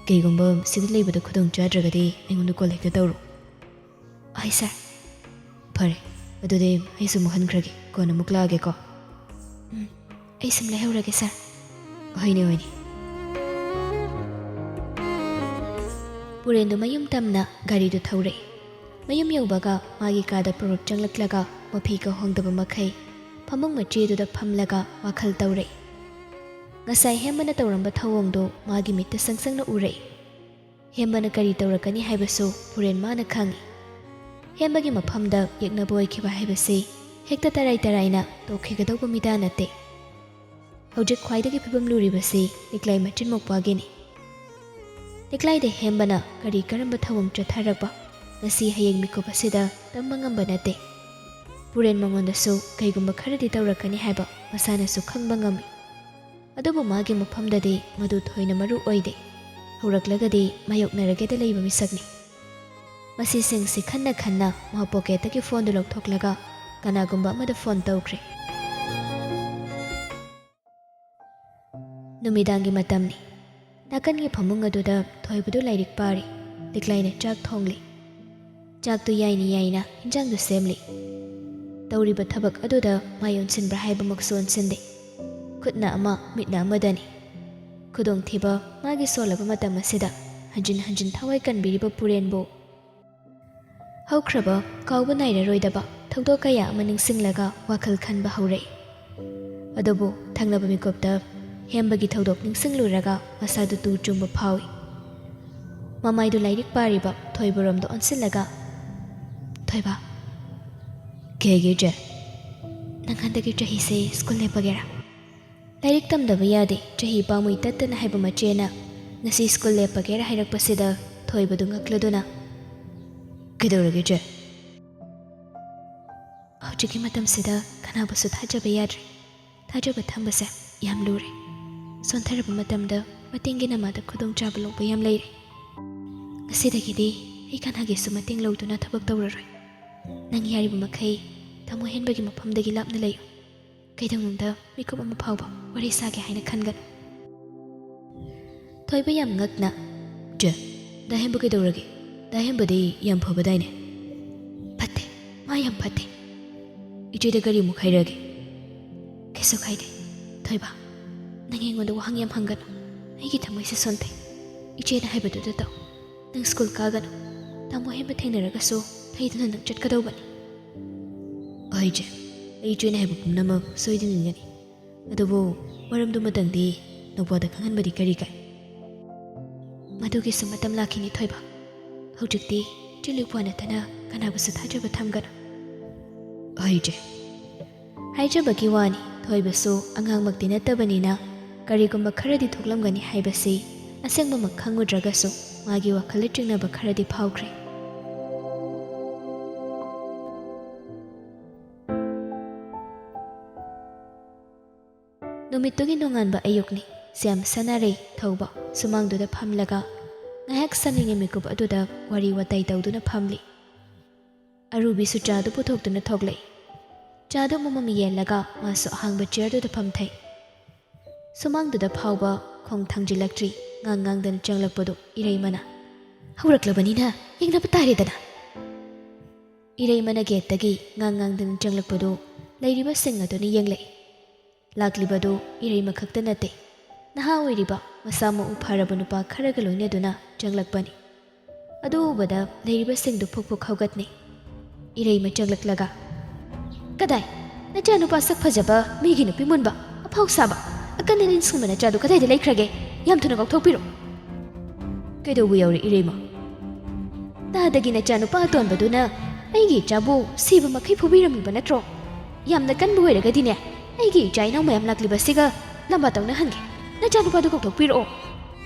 ꯀꯩꯒꯨꯝꯕ ꯁꯤꯗ ꯂꯩꯕꯗ ꯈꯨꯗꯣꯡ ꯆꯥꯗ꯭ꯔꯒꯗꯤ ꯑꯩꯉꯣꯟꯗ ꯀꯣꯜ ꯍꯦꯛꯇ ꯇꯧꯔꯣ꯫ ꯍꯣꯏ ꯁꯥꯔ꯫ ꯐꯔꯦ, ꯑꯗꯨꯗꯤ ꯑꯩꯁꯨ ꯑꯃꯨꯛ ꯍꯟꯈ꯭ꯔꯒꯦ, ꯀꯣꯟꯅ ꯑꯃꯨꯛ ꯂꯥꯛꯑꯒꯦꯀꯣ꯫ ꯎꯝ, ꯑꯩ ꯁꯨꯝ ꯂꯩꯍꯧꯔꯒꯦ ꯁꯥꯔ꯫ ꯍꯣꯏꯅꯦ, ꯍꯣꯏꯅꯦ꯫ ꯄꯨꯔꯦꯟꯗꯨ ꯃꯌꯨꯝ ꯇꯝꯅ ꯒꯥꯔꯤꯗꯨ ꯊꯧꯔꯛꯏ꯫ ꯃꯌꯨꯝ ꯌꯧꯕꯒ ꯃꯥꯒꯤ ꯀꯥꯗ ꯄꯨꯔꯞ ꯆꯪꯂꯛꯂꯒ ꯃꯐꯤꯒ ꯍꯣꯡꯗꯕ ꯃꯈꯩ ꯐꯃꯨꯡ ꯃꯆꯦꯗꯨꯗ ꯐꯝꯂꯒ ꯋꯥꯈꯜ ꯇꯧꯔꯛꯏ꯫ ꯉꯁꯥꯏ ꯍꯦꯝꯕꯅ ꯇꯧꯔꯝꯕ ꯊꯧꯑꯣꯡꯗꯨ ꯃꯥꯒꯤ ꯃꯤꯠꯇ ꯁꯪ ꯁꯪꯅ ꯎꯔꯛꯏ꯫ ꯍꯦꯝꯕꯅ ꯀꯔꯤ ꯇꯧꯔꯛꯀꯅꯤ ꯍꯥꯏꯕꯁꯨ ꯄꯨꯔꯦꯟ ꯃꯥꯅ ꯈꯪꯏ꯫ ꯍꯦꯝꯕꯒꯤ ꯃꯐꯝꯗ ꯌꯦꯛꯅꯕ ꯑꯣꯏꯈꯤꯕ ꯍꯥꯏꯕꯁꯤ ꯍꯦꯛꯇ ꯇꯔꯥꯏ ꯇꯔꯥꯏꯅ ꯇꯣꯛꯈꯤꯒꯗꯧꯕ ꯃꯤꯗꯥ ꯅꯠꯇꯦ꯫ ꯍꯧꯖꯤꯛ ꯈ꯭ꯋꯥꯏꯗꯒꯤ ꯐꯤꯕꯝ ꯂꯨꯔꯤꯕꯁꯤ ꯂꯤꯛꯂꯥꯏ ꯃꯆꯤꯟ ꯃꯧꯄ꯭ꯋꯥꯒꯤꯅꯤ꯫ ꯂꯤꯛꯂꯥꯏꯗ ꯍꯦꯝꯕꯅ ꯀꯔꯤ ꯀꯔꯝꯕ ꯊꯧꯑꯣꯡ ꯆꯠꯊꯔꯛꯄ, ꯉꯁꯤ ꯍꯌꯦꯡ ꯃꯤꯀꯨꯞ ꯑꯁꯤꯗ ꯇꯝꯕ ꯉꯝꯕ ꯅꯠꯇꯦ꯫ ꯄꯨꯔꯦꯟ ꯃꯉꯣꯟꯗꯁꯨ ꯀꯩꯒꯨꯝꯕ ꯈꯔꯗꯤ ꯇꯧꯔꯛꯀꯅꯤ ꯍꯥꯏꯕ ꯃꯁꯥꯅꯁꯨ ꯈꯪꯕ ꯉꯝꯃꯤ꯫ ꯑꯗꯨꯕꯨ ꯃꯥꯒꯤ ꯃꯐꯝꯗꯗꯤ ꯃꯗꯨ ꯊꯣꯏꯅ ꯃꯔꯨ ꯑꯣꯏꯗꯦ꯫ ꯍꯧꯔꯛꯂꯒꯗꯤ ꯃꯥꯌꯣꯛꯅꯔꯒꯦꯗ ꯂꯩꯕ ꯃꯤꯁꯛꯅꯤ꯫ ꯃꯁꯤꯁꯤꯡꯁꯤ ꯈꯟꯅ ꯈꯟꯅ ꯃꯥ ꯄꯣꯀꯦꯠꯇꯒꯤ ꯐꯣꯟꯗꯨ ꯂꯧꯊꯣꯛꯂꯒ ꯀꯅꯥꯒꯨꯝꯕ ꯑꯃꯗ ꯐꯣꯟ ꯇꯧꯈ꯭ꯔꯦ꯫ ꯅꯨꯃꯤꯗꯥꯡꯒꯤ ꯃꯇꯝꯅꯤ꯫ ꯅꯥꯀꯟꯒꯤ ꯐꯃꯨꯡ ꯑꯗꯨꯗ ꯊꯣꯏꯕꯗꯨ ꯂꯥꯏꯔꯤꯛ ꯄꯥꯔꯤ꯫ ꯂꯤꯛꯂꯥꯏꯅ ꯆꯥꯛ ꯊꯣꯡꯂꯤ꯫ ꯆꯥꯛꯇꯨ ꯌꯥꯏꯅ ꯌꯥꯏꯅ ꯏꯟꯖꯥꯡꯗꯨ ꯁꯦꯝꯂꯤ꯫ ꯇꯧꯔꯤꯕ ꯊꯕꯛ ꯑꯗꯨꯗ ꯃꯥꯏ ꯑꯣꯟꯁꯤꯟꯕ꯭ꯔꯥ ꯍꯥꯏꯕꯃꯛꯁꯨ ꯑꯣꯟꯁꯤꯟꯗꯦ꯫ ꯈꯨꯠꯅ ꯑꯃ, ꯃꯤꯠꯅ ꯑꯃꯗꯅꯤ꯫ ꯈꯨꯗꯣꯡꯊꯤꯕ ꯃꯥꯒꯤ ꯁꯣꯜꯂꯕ ꯃꯇꯝ ꯑꯁꯤꯗ ꯍꯟꯖꯤꯟ ꯍꯟꯖꯤꯟ ꯊꯋꯥꯏ ꯀꯟꯕꯤꯔꯤꯕ ꯄꯨꯔꯦꯟꯕꯨ ꯍꯧꯈ꯭ꯔꯕ ꯀꯥꯎꯕ ꯅꯥꯏꯔꯔꯣꯏꯗꯕ ꯊꯧꯗꯣꯛ ꯀꯌꯥ ꯑꯃ ꯅꯤꯡꯁꯤꯡꯂꯒ ꯋꯥꯈꯜ ꯈꯟꯕ ꯍꯧꯔꯛꯏ꯫ ꯑꯗꯨꯕꯨ ꯊꯪꯅꯕ ꯃꯤꯀꯨꯞꯇ ꯍꯦꯝꯕꯒꯤ ꯊꯧꯗꯣꯛ ꯅꯤꯡꯁꯤꯡꯂꯨꯔꯒ ꯃꯁꯥꯗꯨ ꯇꯨ ꯆꯨꯡꯕ ꯐꯥꯎꯏ꯫ ꯃꯃꯥꯏꯗꯨ ꯂꯥꯏꯔꯤꯛ ꯄꯥꯔꯤꯕ ꯊꯣꯏꯕꯔꯣꯝꯗ ꯑꯣꯟꯁꯤꯜꯂꯒ, "ꯊꯣꯏꯕ, ꯀꯩꯒꯤ ꯏꯆꯦ? ꯅꯪ ꯍꯟꯗꯛꯀꯤ ꯆꯍꯤꯁꯦ ꯁ꯭ꯀꯨꯜ ꯂꯦꯞꯄꯒꯦꯔꯥ? ꯂꯥꯏꯔꯤꯛ ꯇꯝꯗꯕ ꯌꯥꯗꯦ, ꯆꯍꯤ ꯄꯥꯝꯃꯨꯏ ꯇꯠꯇꯅ" ꯍꯥꯏꯕ ꯃꯆꯦꯅ ꯉꯁꯤ ꯁ꯭ꯀꯨꯜ ꯂꯦꯞꯄꯒꯦꯔꯥ ꯍꯥꯏꯔꯛꯄꯁꯤꯗ ꯊꯣꯏꯕꯗꯨ ꯉꯛꯂꯗꯨꯅ, "ꯀꯩꯗꯧꯔꯒꯦ ꯏꯆꯦ?" ꯍꯧꯖꯤꯛꯀꯤ ꯃꯇꯝꯁꯤꯗ ꯀꯅꯥꯕꯨꯁꯨ ꯊꯥꯖꯕ ꯌꯥꯗ꯭ꯔꯦ꯫ ꯊꯥꯖꯕ ꯊꯝꯕꯁꯦ ꯌꯥꯝ ꯂꯨꯔꯦ꯫ ꯁꯣꯟꯊꯔꯕ ꯃꯇꯝꯗ ꯃꯇꯦꯡꯒꯤ ꯅꯃꯥꯗ ꯈꯨꯗꯣꯡꯆꯥꯕ ꯂꯧꯕ ꯌꯥꯝ ꯂꯩꯔꯦ꯫ ꯉꯁꯤꯗꯒꯤꯗꯤ ꯑꯩ ꯀꯅꯥꯒꯤꯁꯨ ꯃꯇꯦꯡ ꯂꯧꯗꯨꯅ ꯊꯕꯛ ꯇꯧꯔꯔꯣꯏ꯫ ꯅꯪ ꯌꯥꯔꯤꯕ ꯃꯈꯩ ꯇꯥꯃꯣ ꯍꯦꯟꯕꯒꯤ ꯃꯐꯝꯗꯒꯤ ꯂꯥꯞꯅ ꯂꯩꯌꯨ꯫ ꯀꯩꯗꯧꯅꯨꯡꯗ ꯃꯤꯀꯨꯞ ꯑꯃ ꯐꯥꯎꯕ ꯋꯥꯔꯤ ꯁꯥꯒꯦ ꯍꯥꯏꯅ ꯈꯟꯒꯅꯨ꯫ ꯊꯣꯏꯕ ꯌꯥꯝ ꯉꯛꯅ, "ꯆꯦ, ꯗꯥ ꯍꯦꯝꯕ ꯀꯩꯗꯧꯔꯒꯦ? ꯗꯥ ꯍꯦꯝꯕꯗꯤ ꯌꯥꯝ ꯐꯕꯗꯥꯏꯅꯦ?" "ꯐꯠꯇꯦ, ꯃꯥ ꯌꯥꯝ ꯐꯠꯇꯦ꯫ ꯏꯆꯦꯗ ꯀꯔꯤꯃꯨꯛ ꯍꯥꯏꯔꯒꯦ?" "ꯀꯩꯁꯨ ꯀꯥꯏꯗꯦ꯫ ꯊꯣꯏꯕ, ꯅꯪ ꯑꯩꯉꯣꯟꯗ ꯋꯥꯍꯪ ꯌꯥꯝ ꯍꯪꯒꯅꯨ꯫ ꯑꯩꯒꯤ ꯊꯃꯣꯏꯁꯦ ꯁꯣꯟꯊꯩ꯫ ꯏꯆꯦꯅ ꯍꯥꯏꯕꯗꯨꯗ ꯇꯧ꯫ ꯅꯪ ꯁ꯭ꯀꯨꯜ ꯀꯥꯒꯅꯨ꯫ ꯇꯥꯃꯣ ꯍꯦꯝꯕ ꯊꯦꯡꯅꯔꯒꯁꯨ ꯊꯩꯗꯨꯅ ꯅꯪ ꯆꯠꯀꯗꯧꯕꯅꯤ꯫" "ꯍꯣꯏ ꯏꯆꯦ, ꯑꯩ ꯏꯆꯦꯅ ꯍꯥꯏꯕ ꯄꯨꯝꯅꯃꯛ ꯁꯣꯏꯗꯅ ꯏꯟꯒꯅꯤ꯫ ꯑꯗꯨꯕꯨ ꯃꯔꯝꯗꯨꯃꯇꯪꯗꯤ ꯅꯧꯄꯥꯗ ꯈꯪꯍꯟꯕꯗꯤ ꯀꯔꯤ ꯀꯥꯏ?" "ꯃꯗꯨꯒꯤꯁꯨ ꯃꯇꯝ ꯂꯥꯛꯈꯤꯅꯤ ꯊꯣꯏꯕ꯫ ꯍꯧꯖꯤꯛꯇꯤ ꯆꯤꯂꯨꯄꯥ ꯅꯠꯇꯅ ꯀꯅꯥꯕꯨꯁꯨ ꯊꯥꯖꯕ ꯊꯝꯒꯅꯨ꯫" "ꯍꯣꯏ ꯏꯆꯦ꯫" ꯍꯥꯏꯖꯕꯒꯤ ꯋꯥꯅꯤ, ꯊꯣꯏꯕꯁꯨ ꯑꯉꯥꯡꯃꯛꯇꯤ ꯅꯠꯇꯕꯅꯤꯅ ꯀꯔꯤꯒꯨꯝꯕ ꯈꯔꯗꯤ ꯊꯣꯛꯂꯝꯒꯅꯤ ꯍꯥꯏꯕꯁꯤ ꯑꯁꯦꯡꯕꯃꯛ ꯈꯪꯉꯨꯗ꯭ꯔꯒꯁꯨ ꯃꯥꯒꯤ ꯋꯥꯈꯜꯗ ꯆꯤꯡꯅꯕ ꯈꯔꯗꯤ ꯐꯥꯎꯈ꯭ꯔꯦ꯫ ꯅꯨꯃꯤꯠꯇꯨꯒꯤ ꯅꯣꯡꯉꯥꯟꯕ ꯑꯌꯨꯛꯅꯤ꯫ ꯁ꯭ꯌꯥꯝ ꯁꯅꯥꯔꯩ ꯊꯧꯕ ꯁꯨꯃꯥꯡꯗꯨꯗ ꯐꯝꯂꯒ ꯉꯥꯏꯍꯥꯛ ꯁꯟꯅꯤꯡꯉꯤ ꯃꯤꯀꯨꯞ ꯑꯗꯨꯗ ꯋꯥꯔꯤ ꯋꯥꯇꯥꯏ ꯇꯧꯗꯨꯅ ꯐꯝꯂꯤ꯫ ꯑꯔꯨꯕꯤꯁꯨ ꯆꯥꯗꯨ ꯄꯨꯊꯣꯛꯇꯨꯅ ꯊꯣꯛꯂꯛꯏ꯫ ꯆꯥꯗꯨ ꯑꯃꯃꯝ ꯌꯦꯜꯂꯒ ꯃꯥꯁꯨ ꯑꯍꯥꯡꯕ ꯆꯤꯌꯔꯗꯨꯗ ꯐꯝꯊꯩ꯫ ꯁꯨꯃꯥꯡꯗꯨꯗ ꯐꯥꯎꯕ ꯈꯣꯡ ꯊꯥꯡꯖꯤꯜꯂꯛꯇ꯭ꯔꯤ ꯉꯥꯡ ꯉꯥꯡꯗꯅ ꯆꯪꯂꯛꯄꯗꯨ ꯏꯔꯩꯃꯅ, "ꯍꯧꯔꯛꯂꯕꯅꯤꯅ ꯌꯦꯡꯅꯕ ꯇꯥꯔꯦꯗꯅ꯫" ꯏꯔꯩꯃꯅ ꯒꯦꯠꯇꯒꯤ ꯉꯥꯡ ꯉꯥꯡꯗꯅ ꯆꯪꯂꯛꯄꯗꯨ ꯂꯩꯔꯤꯕꯁꯤꯡ ꯑꯗꯨꯅ ꯌꯦꯡꯂꯛꯏ꯫ ꯂꯥꯛꯂꯤꯕꯗꯨ ꯏꯔꯩꯃ ꯈꯛꯇ ꯅꯠꯇꯦ, ꯅꯍꯥ ꯑꯣꯏꯔꯤꯕ ꯃꯁꯥ ꯃꯎ ꯐꯔꯕ ꯅꯨꯄꯥ ꯈꯔꯒ ꯂꯣꯏꯅꯗꯨꯅ ꯆꯪꯂꯛꯄꯅꯤ꯫ ꯑꯗꯨ ꯎꯕꯗ ꯂꯩꯔꯤꯕꯁꯤꯡꯗꯨ ꯐꯨꯛ ꯐꯨꯛ ꯍꯧꯒꯠꯅꯩ꯫ ꯏꯔꯩꯃ ꯆꯪꯂꯛꯂꯒ, "ꯀꯗꯥꯏ? ꯅꯆꯥꯅꯨꯄꯥ ꯁꯛ ꯐꯖꯕ, ꯃꯤꯒꯤ ꯅꯨꯄꯤ ꯃꯨꯟꯕ, ꯑꯐꯥꯎ ꯁꯥꯕ, ꯑꯀꯟ ꯑꯔꯤꯟ ꯁꯨꯝꯕ ꯅꯆꯥꯗꯨ ꯀꯗꯥꯏꯗ ꯂꯩꯈ꯭ꯔꯒꯦ? ꯌꯥꯝ ꯊꯨꯅ ꯀꯥꯎꯊꯣꯛꯄꯤꯔꯣ꯫" "ꯀꯩꯗꯧꯕ ꯌꯥꯎꯔꯦ ꯏꯔꯩꯃ?" "ꯇꯥꯗꯒꯤ ꯅꯆꯥꯅꯨꯄꯥ ꯑꯇꯣꯟꯕꯗꯨꯅ ꯑꯩꯒꯤ ꯏꯆꯥꯕꯨ ꯁꯤꯕ ꯃꯈꯩ ꯐꯨꯕꯤꯔꯝꯃꯤꯕ ꯅꯠꯇ꯭ꯔꯣ? ꯌꯥꯝꯅ ꯀꯟꯕ ꯑꯣꯏꯔꯒꯗꯤꯅꯦ, ꯑꯩꯒꯤ ꯏꯆꯥ ꯏꯅꯥꯎ ꯃꯌꯥꯝ ꯂꯥꯛꯂꯤꯕꯁꯤꯒ ꯂꯝꯕꯥ ꯇꯧꯅꯍꯟꯒꯦ꯫ ꯅꯆꯥꯅꯨꯄꯥꯗꯨ ꯀꯧꯊꯣꯛꯄꯤꯔꯛꯑꯣ꯫"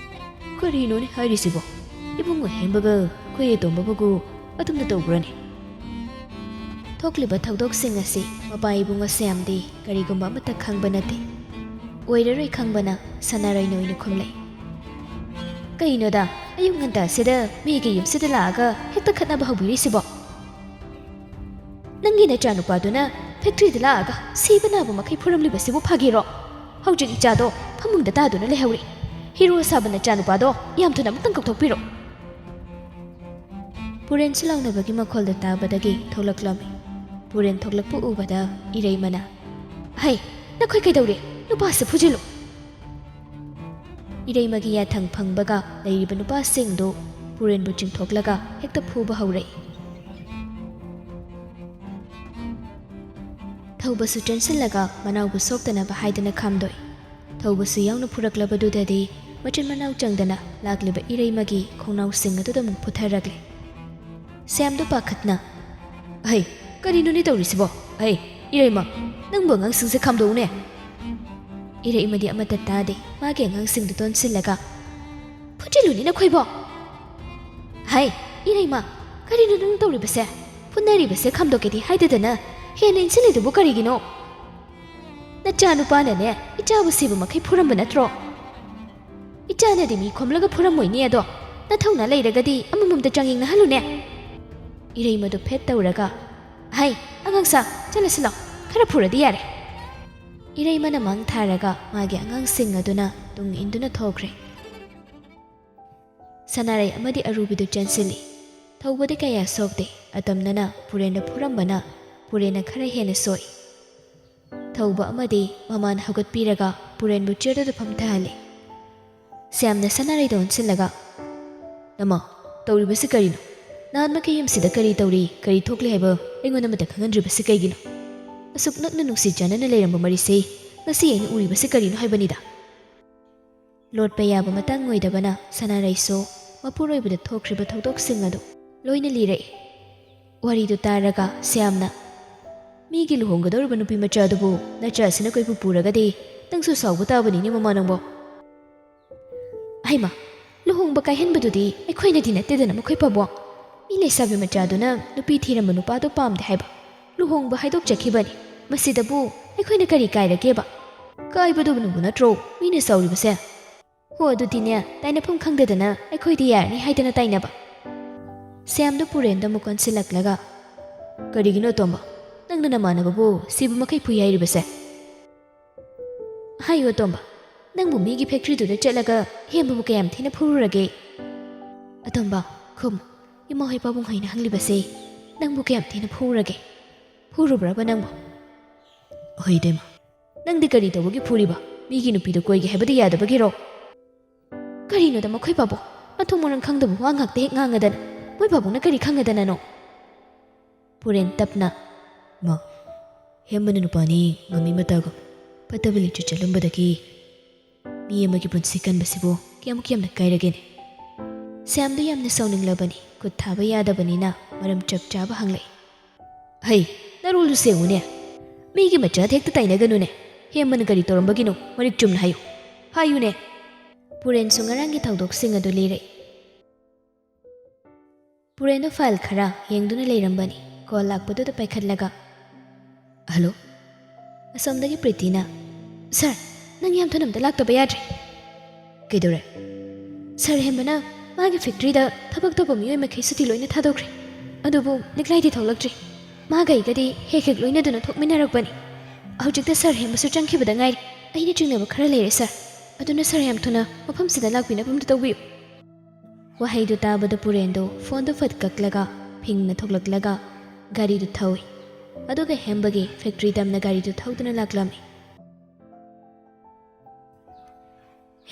"ꯀꯔꯤꯅꯣꯅꯦ ꯍꯥꯏꯔꯤꯁꯤꯕꯣ? ꯏꯕꯨꯡ ꯑꯍꯦꯟꯕꯒ ꯑꯩꯈꯣꯏ ꯑꯇꯣꯝꯕꯕꯨ ꯑꯗꯨꯝꯅ ꯇꯧꯕ꯭ꯔꯅꯦ?" ꯊꯣꯛꯂꯤꯕ ꯊꯧꯗꯣꯛꯁꯤꯡ ꯑꯁꯤ ꯃꯄꯥ ꯏꯕꯨꯡ ꯑꯁꯦꯝꯗꯤ ꯀꯔꯤꯒꯨꯝꯕ ꯑꯃꯠꯇ ꯈꯪꯕ ꯅꯠꯇꯦ꯫ ꯑꯣꯏꯔꯔꯣꯏ ꯈꯪꯕꯅ ꯁꯅꯥꯔꯩꯅ ꯑꯣꯏꯅ ꯈꯨꯝꯂꯦ꯫ "ꯀꯩꯅꯣꯗ, ꯑꯌꯨꯛ ꯉꯟꯇꯥꯁꯤꯗ ꯃꯤꯒꯤ ꯌꯨꯝꯁꯤꯗ ꯂꯥꯛꯑꯒ ꯍꯦꯛꯇ ꯈꯠꯅꯕ ꯍꯧꯕꯤꯔꯤꯁꯤꯕꯣ? ꯅꯪꯒꯤ ꯅꯆꯥꯅꯨꯄꯥꯗꯨꯅ ꯐꯦꯛꯇ꯭ꯔꯤꯗ ꯂꯥꯛꯑꯒ ꯁꯤꯕ ꯅꯥꯕ ꯃꯈꯩ ꯐꯨꯔꯝꯂꯤꯕꯁꯤꯕꯨ ꯐꯥꯒꯤꯔꯣ? ꯍꯧꯖꯤꯛ ꯏꯆꯥꯗꯣ ꯐꯃꯨꯡꯗ ꯇꯥꯗꯨꯅ ꯂꯩꯍꯧꯔꯤ꯫ ꯍꯤꯔꯣ ꯁꯥꯕ ꯅꯆꯥꯅꯨꯄꯥꯗꯣ ꯌꯥꯝ ꯊꯨꯅ ꯑꯃꯨꯛꯇꯪ ꯀꯧꯊꯣꯛꯄꯤꯔꯣ꯫" ꯄꯨꯔꯦꯟꯁꯨ ꯂꯥꯎꯅꯕꯒꯤ ꯃꯈꯣꯜꯗꯣ ꯇꯥꯕꯗꯒꯤ ꯊꯣꯛꯂꯛꯂꯝꯃꯤ꯫ ꯄꯨꯔꯦꯟ ꯊꯣꯛꯂꯛꯄ ꯎꯕꯗ ꯏꯔꯩꯃꯅ, "ꯍꯩ, ꯅꯈꯣꯏ ꯀꯩꯗꯧꯔꯦ? ꯅꯨꯄꯥꯁꯦ ꯐꯨꯖꯤꯜꯂꯨ!" ꯏꯔꯩꯃꯒꯤ ꯌꯥꯊꯪ ꯐꯪꯕꯒ ꯂꯩꯔꯤꯕ ꯅꯨꯄꯥꯁꯤꯡꯗꯨ ꯄꯨꯔꯦꯟꯕꯨ ꯆꯤꯡꯊꯣꯛꯂꯒ ꯍꯦꯛꯇ ꯐꯨꯕ ꯍꯧꯔꯛꯏ꯫ ꯊꯧꯕꯁꯨ ꯆꯦꯟꯁꯤꯜꯂꯒ ꯃꯅꯥꯎꯕꯨ ꯁꯣꯛꯇꯅꯕ ꯍꯥꯏꯗꯅ ꯈꯥꯝꯗꯣꯛꯏ꯫ ꯊꯧꯕꯁꯨ ꯌꯥꯎꯅ ꯐꯨꯔꯛꯂꯕꯗꯨꯗꯗꯤ ꯃꯆꯤꯟ ꯃꯅꯥꯎ ꯆꯪꯗꯅ ꯂꯥꯛꯂꯤꯕ ꯏꯔꯩꯃꯒꯤ ꯈꯣꯡꯅꯥꯎꯁꯤꯡ ꯑꯗꯨꯗ ꯑꯃꯨꯛ ꯐꯨꯊꯔꯛꯂꯦ꯫ ꯁ꯭ꯌꯥꯝꯗꯨ ꯄꯥꯈꯠꯅ, "ꯑꯍꯩ, ꯀꯔꯤꯅꯣꯅꯦ ꯇꯧꯔꯤꯁꯤꯕꯣ? ꯑꯍꯩ, ꯏꯔꯩꯃ, ꯅꯪꯕꯨ ꯑꯉꯥꯡꯁꯤꯡꯁꯦ ꯈꯥꯝꯗꯣꯛꯎꯅꯦ!" ꯏꯔꯩꯃꯗꯤ ꯑꯃꯠꯇ ꯇꯥꯗꯦ꯫ ꯃꯥꯒꯤ ꯑꯉꯥꯡꯁꯤꯡꯗꯨ ꯇꯣꯟꯁꯤꯜꯂꯒ, "ꯐꯨꯖꯤꯜꯂꯨꯅꯤ ꯅꯈꯣꯏꯕꯣ!" "ꯍꯩ, ꯏꯔꯩꯃ, ꯀꯔꯤꯅꯣ ꯅꯪ ꯇꯧꯔꯤꯕꯁꯦ? ꯐꯨꯅꯔꯤꯕꯁꯦ ꯈꯥꯝꯗꯣꯛꯀꯦꯗꯤ ꯍꯥꯏꯗꯗꯅ ꯍꯦꯟꯅ ꯏꯟꯁꯤꯜꯂꯤꯗꯨꯕꯨ ꯀꯔꯤꯒꯤꯅꯣ? ꯅꯆꯥꯅꯨꯄꯥꯅꯅꯦ ꯏꯆꯥꯕꯨ ꯁꯤꯕ ꯃꯈꯩ ꯐꯨꯔꯝꯕ ꯅꯠꯇ꯭ꯔꯣ? ꯏꯆꯥꯅꯗꯤ ꯃꯤ ꯈꯣꯝꯂꯒ ꯐꯨꯔꯝꯃꯣꯏꯅꯦ ꯑꯗꯣ꯫ ꯅꯊꯧꯅ ꯂꯩꯔꯒꯗꯤ ꯑꯃꯃꯝꯇ ꯆꯥꯡꯌꯦꯡꯅꯍꯜꯂꯨꯅꯦ꯫" ꯏꯔꯩꯃꯗꯨ ꯐꯦꯠ ꯇꯧꯔꯒ, "ꯍꯩ, ꯑꯉꯥꯡꯁꯥ, ꯆꯠꯂꯁꯤ ꯂꯥꯎ, ꯈꯔ ꯐꯨꯔꯗꯤ ꯌꯥꯔꯦ꯫" ꯏꯔꯩꯃꯅ ꯃꯥꯡ ꯊꯥꯔꯒ ꯃꯥꯒꯤ ꯑꯉꯥꯡꯁꯤꯡ ꯑꯗꯨꯅ ꯇꯨꯡ ꯏꯟꯗꯨꯅ ꯊꯣꯛꯈ꯭ꯔꯦ꯫ ꯁꯅꯥꯔꯩ ꯑꯃꯗꯤ ꯑꯔꯨꯕꯤꯗꯨ ꯆꯦꯟꯁꯤꯜꯂꯤ꯫ ꯊꯧꯕꯗꯤ ꯀꯌꯥ ꯁꯣꯛꯇꯦ꯫ ꯑꯇꯝꯅꯅ ꯄꯨꯔꯦꯟꯗ ꯐꯨꯔꯝꯕꯅ ꯄꯨꯔꯦꯟꯅ ꯈꯔ ꯍꯦꯟꯅ ꯁꯣꯛꯏ꯫ ꯊꯧꯕ ꯑꯃꯗꯤ ꯃꯃꯥꯅ ꯍꯧꯒꯠꯄꯤꯔꯒ ꯄꯨꯔꯦꯟꯕꯨ ꯆꯤꯌꯔꯗꯨꯗ ꯐꯝꯊꯍꯜꯂꯤ꯫ ꯁ꯭ꯌꯥꯝꯅ ꯁꯅꯥꯔꯩꯗ ꯑꯣꯟꯁꯤꯜꯂꯒ, "ꯅꯃꯥ, ꯇꯧꯔꯤꯕꯁꯤ ꯀꯔꯤꯅꯣ? ꯅꯍꯥꯟꯃꯛꯀꯤ ꯌꯨꯝꯁꯤꯗ ꯀꯔꯤ ꯇꯧꯔꯤ, ꯀꯔꯤ ꯊꯣꯛꯂꯤ ꯍꯥꯏꯕ ꯑꯩꯉꯣꯟꯗ ꯑꯃꯠꯇ ꯈꯪꯍꯟꯗ꯭ꯔꯤꯕꯁꯤ ꯀꯩꯒꯤꯅꯣ? ꯑꯁꯨꯛ ꯅꯛꯅ ꯅꯨꯡꯁꯤ ꯆꯥꯟꯅꯅ ꯂꯩꯔꯝꯕ ꯃꯔꯤꯁꯦ ꯉꯁꯤ ꯑꯩꯅ ꯎꯔꯤꯕꯁꯤ ꯀꯔꯤꯅꯣ ꯍꯥꯏꯕꯅꯤꯗ?" ꯂꯣꯠꯄ ꯌꯥꯕ ꯃꯇꯥꯡ ꯑꯣꯏꯗꯕꯅ ꯁꯅꯥꯔꯩꯁꯨ ꯃꯄꯨꯔꯣꯏꯕꯗ ꯊꯣꯛꯈ꯭ꯔꯤꯕ ꯊꯧꯗꯣꯛꯁꯤꯡ ꯑꯗꯨ ꯂꯣꯏꯅ ꯂꯤꯔꯛꯏ꯫ ꯋꯥꯔꯤꯗꯨ ꯇꯥꯔꯒ ꯁ꯭ꯌꯥꯝꯅ, "ꯃꯤꯒꯤ ꯂꯨꯍꯣꯡꯒꯗꯧꯔꯤꯕ ꯅꯨꯄꯤ ꯃꯆꯥꯗꯨꯕꯨ ꯅꯆꯥꯁꯤꯅ ꯀꯣꯏꯄꯨ ꯄꯨꯔꯒꯗꯤ ꯅꯪꯁꯨ ꯁꯥꯎꯕ ꯇꯥꯕꯅꯤꯅꯦ ꯃꯃꯥ ꯅꯪꯕꯣ꯫" "ꯍꯩꯃꯥ, ꯂꯨꯍꯣꯡꯕ ꯀꯥꯏꯍꯟꯕꯗꯨꯗꯤ ꯑꯩꯈꯣꯏꯅꯗꯤ ꯅꯠꯇꯦꯗꯅ ꯃꯈꯣꯏ ꯄꯥꯕꯨꯡ꯫ ꯃꯤ ꯂꯩꯁꯥꯕꯤ ꯃꯆꯥꯗꯨꯅ ꯅꯨꯄꯤ ꯊꯤꯔꯝꯕ ꯅꯨꯄꯥꯗꯣ ꯄꯥꯝꯗꯦ ꯍꯥꯏꯕ꯫ ꯂꯨꯍꯣꯡꯕ ꯍꯥꯏꯗꯣꯛꯆꯈꯤꯕꯅꯤ꯫ ꯃꯁꯤꯗꯕꯨ ꯑꯩꯈꯣꯏꯅ ꯀꯔꯤ ꯀꯥꯏꯔꯒꯦꯕ? ꯀꯥꯏꯕꯗꯨꯕꯨ ꯅꯠꯇ꯭ꯔꯣ ꯃꯤꯅ ꯁꯥꯎꯔꯤꯕꯁꯦ? ꯍꯣ, ꯑꯗꯨꯗꯤꯅꯦ, ꯇꯥꯏꯅꯐꯝ ꯈꯪꯗꯗꯅ ꯑꯩꯈꯣꯏꯗꯤ ꯌꯥꯔꯅꯤ ꯍꯥꯏꯗꯅ ꯇꯥꯏꯅꯕ꯫ ꯁ꯭ꯌꯥꯝꯗꯨ ꯄꯨꯔꯦꯟꯗ ꯑꯃꯨꯛ ꯑꯣꯟꯁꯤꯜꯂꯛꯂꯒ, "ꯀꯔꯤꯒꯤꯅꯣ ꯑꯇꯣꯝꯕ, ꯅꯪꯅ ꯅꯃꯥꯟꯅꯕꯕꯨ ꯁꯤꯕ ꯃꯈꯩ ꯐꯨꯏ ꯍꯥꯏꯔꯤꯕꯁꯦ? ꯍꯥꯏꯌꯨ ꯑꯇꯣꯝꯕ, ꯅꯪꯕꯨ ꯃꯤꯒꯤ ꯐꯦꯛꯇ꯭ꯔꯤꯗꯨꯗ ꯆꯠꯂꯒ ꯍꯦꯝꯕꯕꯨ ꯀꯌꯥꯝ ꯊꯤꯅ ꯐꯨꯔꯨꯔꯒꯦ?" "ꯑꯇꯣꯝꯕ, ꯈꯨꯝ, ꯏꯃꯥ ꯍꯣꯏ ꯄꯥꯕꯨꯡ ꯍꯣꯏꯅ ꯍꯪꯂꯤꯕꯁꯦ ꯅꯪꯕꯨ ꯀꯌꯥꯝ ꯊꯤꯅ ꯐꯨꯔꯨꯔꯒꯦ? ꯐꯨꯔꯨꯕ꯭ꯔꯕ ꯅꯪꯕꯨ?" "ꯍꯣꯏ ꯏꯇꯩꯃ, ꯅꯪꯗꯤ ꯀꯔꯤ ꯇꯧꯕꯒꯤ ꯐꯨꯔꯤꯕ? ꯃꯤꯒꯤ ꯅꯨꯄꯤꯗꯣ ꯀꯣꯏꯒꯦ ꯍꯥꯏꯕꯗꯤ ꯌꯥꯗꯕꯒꯤꯔꯣ?" "ꯀꯔꯤꯅꯣꯗ ꯃꯈꯣꯏ ꯄꯥꯕꯨꯡ, ꯃꯊꯣꯡ ꯃꯔꯝ ꯈꯪꯗꯕ ꯋꯥ ꯉꯥꯛꯇ ꯍꯦꯛ ꯉꯥꯡꯉꯗꯅ꯫ ꯃꯣꯏ ꯄꯥꯕꯨꯡꯅ ꯀꯔꯤ ꯈꯪꯉꯗꯅꯅꯣ?" ꯄꯨꯔꯦꯟ ꯇꯞꯅ, "ꯃꯥ, ꯍꯦꯝꯕꯅ ꯅꯨꯄꯥꯅꯤ ꯉꯝꯃꯤ ꯃꯇꯥꯒꯨꯝ ꯐꯠꯇꯕ ꯂꯤꯆꯠ ꯆꯠꯂꯝꯕꯗꯒꯤ ꯃꯤ ꯑꯃꯒꯤ ꯄꯨꯟꯁꯤ ꯀꯟꯕꯁꯤꯕꯨ ꯀꯌꯥꯃꯨꯛ ꯌꯥꯝꯅ ꯀꯥꯏꯔꯒꯦꯅꯦ?" ꯁ꯭ꯌꯥꯝꯗꯨ ꯌꯥꯝꯅ ꯁꯥꯎꯅꯤꯡꯂꯕꯅꯤ꯫ ꯈꯨꯠ ꯊꯥꯕ ꯌꯥꯗꯕꯅꯤꯅ ꯃꯔꯝ ꯆꯞ ꯆꯥꯕ ꯍꯪꯂꯛꯏ꯫ "ꯍꯩ, ꯅꯔꯣꯜꯗꯨ ꯁꯦꯡꯉꯨꯅꯦ꯫ ꯃꯤꯒꯤ ꯃꯆꯥꯗ ꯍꯦꯛꯇ ꯇꯥꯏꯅꯒꯅꯨꯅꯦ꯫ ꯍꯦꯝꯕꯅ ꯀꯔꯤ ꯇꯧꯔꯝꯕꯒꯤꯅꯣ ꯃꯔꯤꯛ ꯆꯨꯝꯅ ꯍꯥꯏꯌꯨ꯫ ꯍꯥꯏꯌꯨꯅꯦ!" ꯄꯨꯔꯦꯟꯁꯨ ꯉꯔꯥꯡꯒꯤ ꯊꯧꯗꯣꯛꯁꯤꯡ ꯑꯗꯨ ꯂꯤꯔꯛꯏ꯫ ꯄꯨꯔꯦꯟꯗꯨ ꯐꯥꯏꯜ ꯈꯔ ꯌꯦꯡꯗꯨꯅ ꯂꯩꯔꯝꯕꯅꯤ꯫ Call ꯂꯥꯛꯄꯗꯨꯗ ꯄꯥꯏꯈꯠꯂꯒ, "hello?" ꯑꯁꯣꯝꯗꯒꯤ ꯄ꯭ꯔꯤꯇꯤꯅ, "ꯁꯥꯔ, ꯅꯪ ꯌꯥꯝ ꯊꯨꯅ ꯑꯝꯇ ꯂꯥꯛꯇꯕ ꯌꯥꯗ꯭ꯔꯦ꯫" "ꯀꯩꯗꯧꯔꯦ?" "ꯁꯥꯔ ꯍꯦꯝꯕꯅ ꯃꯥꯒꯤ ꯐꯦꯛꯇ꯭ꯔꯤꯗ ꯊꯕꯛ ꯇꯧꯕ ꯃꯤꯑꯣꯏ ꯃꯈꯩ ꯁꯨꯇꯤ ꯂꯣꯏꯅ ꯊꯥꯗꯣꯛꯈ꯭ꯔꯦ꯫ ꯑꯗꯨꯕꯨ ꯂꯤꯛꯂꯥꯏꯗꯤ ꯊꯣꯛꯂꯛꯇ꯭ꯔꯤ꯫ ꯃꯥꯒ ꯑꯩꯒꯗꯤ ꯍꯦꯛ ꯍꯦꯛ ꯂꯣꯏꯅꯗꯨꯅ ꯊꯣꯛꯃꯤꯟꯅꯔꯛꯄꯅꯤ꯫ ꯍꯧꯖꯤꯛꯇ ꯁꯥꯔ ꯍꯦꯝꯕꯁꯨ ꯆꯪꯈꯤꯕꯗ ꯉꯥꯏꯔꯤ꯫ ꯑꯩꯅ ꯆꯤꯡꯅꯕ ꯈꯔ ꯂꯩꯔꯦ ꯁꯥꯔ꯫ ꯑꯗꯨꯅ ꯁꯥꯔ ꯌꯥꯝ ꯊꯨꯅ ꯃꯐꯝꯁꯤꯗ ꯂꯥꯛꯄꯤꯅꯕ ꯑꯝꯇ ꯇꯧꯕꯤꯌꯨ꯫" ꯋꯥꯍꯩꯗꯨ ꯇꯥꯕꯗ ꯄꯨꯔꯦꯟꯗꯨ ꯐꯣꯟꯗꯨ ꯐꯠ ꯀꯛꯂꯒ ꯐꯤꯡꯅ ꯊꯣꯛꯂꯛꯂꯒ ꯒꯥꯔꯤꯗꯨ ꯊꯧꯏ꯫ ꯑꯗꯨꯒ ꯍꯦꯝꯕꯒꯤ ꯐꯦꯛꯇ꯭ꯔꯤ ꯇꯝꯅ ꯒꯥꯔꯤꯗꯨ ꯊꯧꯗꯨꯅ ꯂꯥꯛꯂꯝꯃꯤ꯫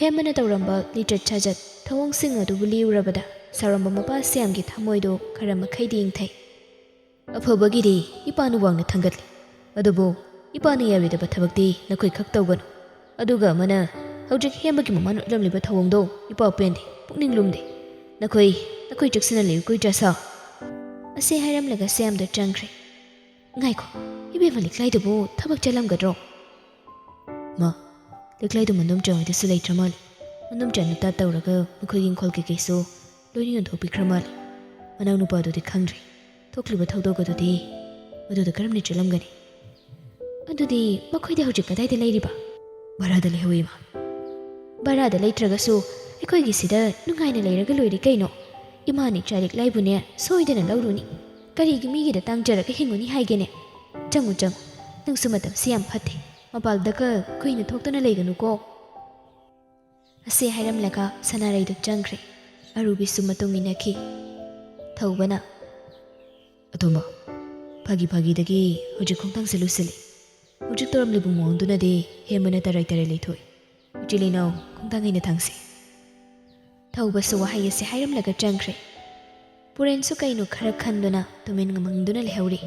ꯍꯦꯝꯕꯅ ꯇꯧꯔꯝꯕ ꯂꯤꯆꯠ ꯁꯥꯖꯠ ꯊꯧꯑꯣꯡꯁꯤꯡ ꯑꯗꯨꯕꯨ ꯂꯤꯎꯔꯕꯗ ꯁꯥꯎꯔꯝꯕ ꯃꯄꯥ ꯁ꯭ꯌꯥꯝꯒꯤ ꯊꯃꯣꯏꯗꯨ ꯈꯔ ꯃꯈꯩꯗꯤ ꯏꯪꯊꯩ꯫ "ꯑꯐꯕꯒꯤꯗꯤ ꯏꯄꯥꯅ ꯋꯥꯡꯅ ꯊꯥꯡꯒꯠꯂꯤ, ꯑꯗꯨꯕꯨ ꯏꯄꯥꯅ ꯌꯥꯔꯣꯏꯗꯕ ꯊꯕꯛꯇꯤ ꯅꯈꯣꯏ ꯈꯛ ꯇꯧꯒꯅꯨ꯫ ꯑꯗꯨꯒ ꯑꯃꯅ, ꯍꯧꯖꯤꯛ ꯍꯦꯝꯕꯒꯤ ꯃꯃꯥꯅ ꯎꯠꯂꯝꯂꯤꯕ ꯊꯧꯑꯣꯡꯗꯣ ꯏꯄꯥ ꯄꯦꯟꯗꯦ, ꯄꯨꯛꯅꯤꯡ ꯂꯨꯝꯗꯦ꯫ ꯅꯈꯣꯏ, ꯅꯈꯣꯏ ꯆꯦꯛꯁꯤꯟꯅ ꯂꯩꯌꯨꯀꯣ ꯏꯆꯥꯁꯥ꯫" ꯑꯁꯤ ꯍꯥꯏꯔꯝꯂꯒ ꯁ꯭ꯌꯥꯝꯗ ꯆꯪꯈ꯭ꯔꯦ꯫ "ꯉꯥꯏꯈꯣ, ꯏꯕꯦꯝꯃ ꯂꯤꯛꯂꯥꯏꯗꯨꯕꯨ ꯊꯕꯛ ꯆꯠꯂꯝꯒꯗ꯭ꯔꯣ?" "ꯃꯥ, ꯂꯤꯛꯂꯥꯏꯗꯨ ꯃꯟꯗꯣꯝꯆꯥ ꯍꯣꯏꯗꯁꯨ ꯂꯩꯇ꯭ꯔ ꯃꯥꯜꯂꯦ꯫ ꯃꯟꯗꯣꯝꯆꯥꯅ ꯇꯥꯠ ꯇꯧꯔꯒ ꯃꯈꯣꯏꯒꯤ ꯏꯪꯈꯣꯜ ꯀꯩꯀꯩꯁꯨ ꯂꯣꯏꯅ ꯌꯣꯟꯊꯣꯛꯄꯤꯈ꯭ꯔ ꯃꯥꯜꯂꯦ꯫ ꯃꯅꯥꯎꯅꯨꯄꯥꯗꯨꯗꯤ ꯈꯪꯗ꯭ꯔꯤ꯫ ꯊꯣꯛꯂꯤꯕ ꯊꯧꯗꯣꯛ ꯑꯗꯨꯗꯤ ꯃꯗꯨꯗ ꯀꯔꯝꯅ ꯆꯠꯂꯝꯒꯅꯤ? ꯑꯗꯨꯗꯤ ꯃꯈꯣꯏꯗꯤ ꯍꯧꯖꯤꯛ ꯀꯗꯥꯏꯗ ꯂꯩꯔꯤꯕ? ꯚꯔꯥꯗ ꯂꯩꯍꯧꯏ, ꯏꯃꯥ꯫ ꯚꯔꯥꯗ ꯂꯩꯇ꯭ꯔꯒꯁꯨ ꯑꯩꯈꯣꯏꯒꯤ ꯁꯤꯗ ꯅꯨꯡꯉꯥꯏꯅ ꯂꯩꯔꯒ ꯂꯣꯏꯔꯦ ꯀꯩꯅꯣ꯫ ꯏꯃꯥꯅꯤ ꯆꯥꯔꯤꯛ ꯂꯥꯏꯕꯨꯅꯦ ꯁꯣꯏꯗꯅ ꯂꯧꯔꯨꯅꯤ꯫ ꯀꯔꯤꯒꯤ ꯃꯤꯒꯤꯗ ꯇꯥꯡꯖꯔꯒ ꯍꯤꯡꯉꯨꯅꯤ ꯍꯥꯏꯒꯦꯅꯦ? ꯆꯪꯉꯨ, ꯆꯪꯉꯨ꯫ ꯅꯪꯁꯨ ꯃꯇꯝꯁꯤ ꯌꯥꯝ ꯐꯠꯇꯦ꯫ ꯃꯄꯥꯜꯗꯒ ꯀꯨꯏꯅ ꯊꯣꯛꯇꯨꯅ ꯂꯩꯒꯅꯨꯀꯣ꯫ ꯑꯁꯤ ꯍꯥꯏꯔꯝꯂꯒ ꯁꯅꯥꯔꯩꯗꯨ ꯆꯪꯈ꯭ꯔꯦ꯫ ꯑꯔꯨꯕꯤꯁꯨ ꯃꯇꯨꯡ ꯏꯟꯅꯈꯤ꯫ ꯊꯧꯕꯅ, "ꯑꯇꯣꯝꯕ, ꯐꯥꯒꯤ ꯐꯥꯒꯤꯗꯒꯤ ꯍꯧꯖꯤꯛ ꯈꯣꯡꯊꯥꯡꯁꯦ ꯂꯨꯁꯤꯜꯂꯤ꯫ ꯍꯧꯖꯤꯛ ꯇꯧꯔꯝꯂꯤꯕ ꯃꯑꯣꯡꯗꯨꯅꯗꯤ ꯍꯦꯟꯕꯅ ꯇꯔꯥꯏ ꯇꯔꯥꯏ ꯂꯩꯊꯣꯛꯏ꯫ ꯎꯆꯤ ꯂꯩꯅꯧ, ꯈꯣꯡꯊꯥꯡ ꯍꯦꯟꯅ ꯊꯥꯡꯁꯤ꯫" ꯊꯧꯕꯁꯨ ꯋꯥꯍꯩ ꯑꯁꯤ ꯍꯥꯏꯔꯝꯂꯒ ꯆꯪꯈ꯭ꯔꯦ꯫ ꯄꯨꯔꯦꯟꯁꯨ ꯀꯩꯅꯣ ꯈꯔ ꯈꯟꯗꯨꯅ ꯇꯨꯃꯤꯟ ꯉꯃꯪꯗꯨꯅ ꯂꯩꯍꯧꯔꯤ꯫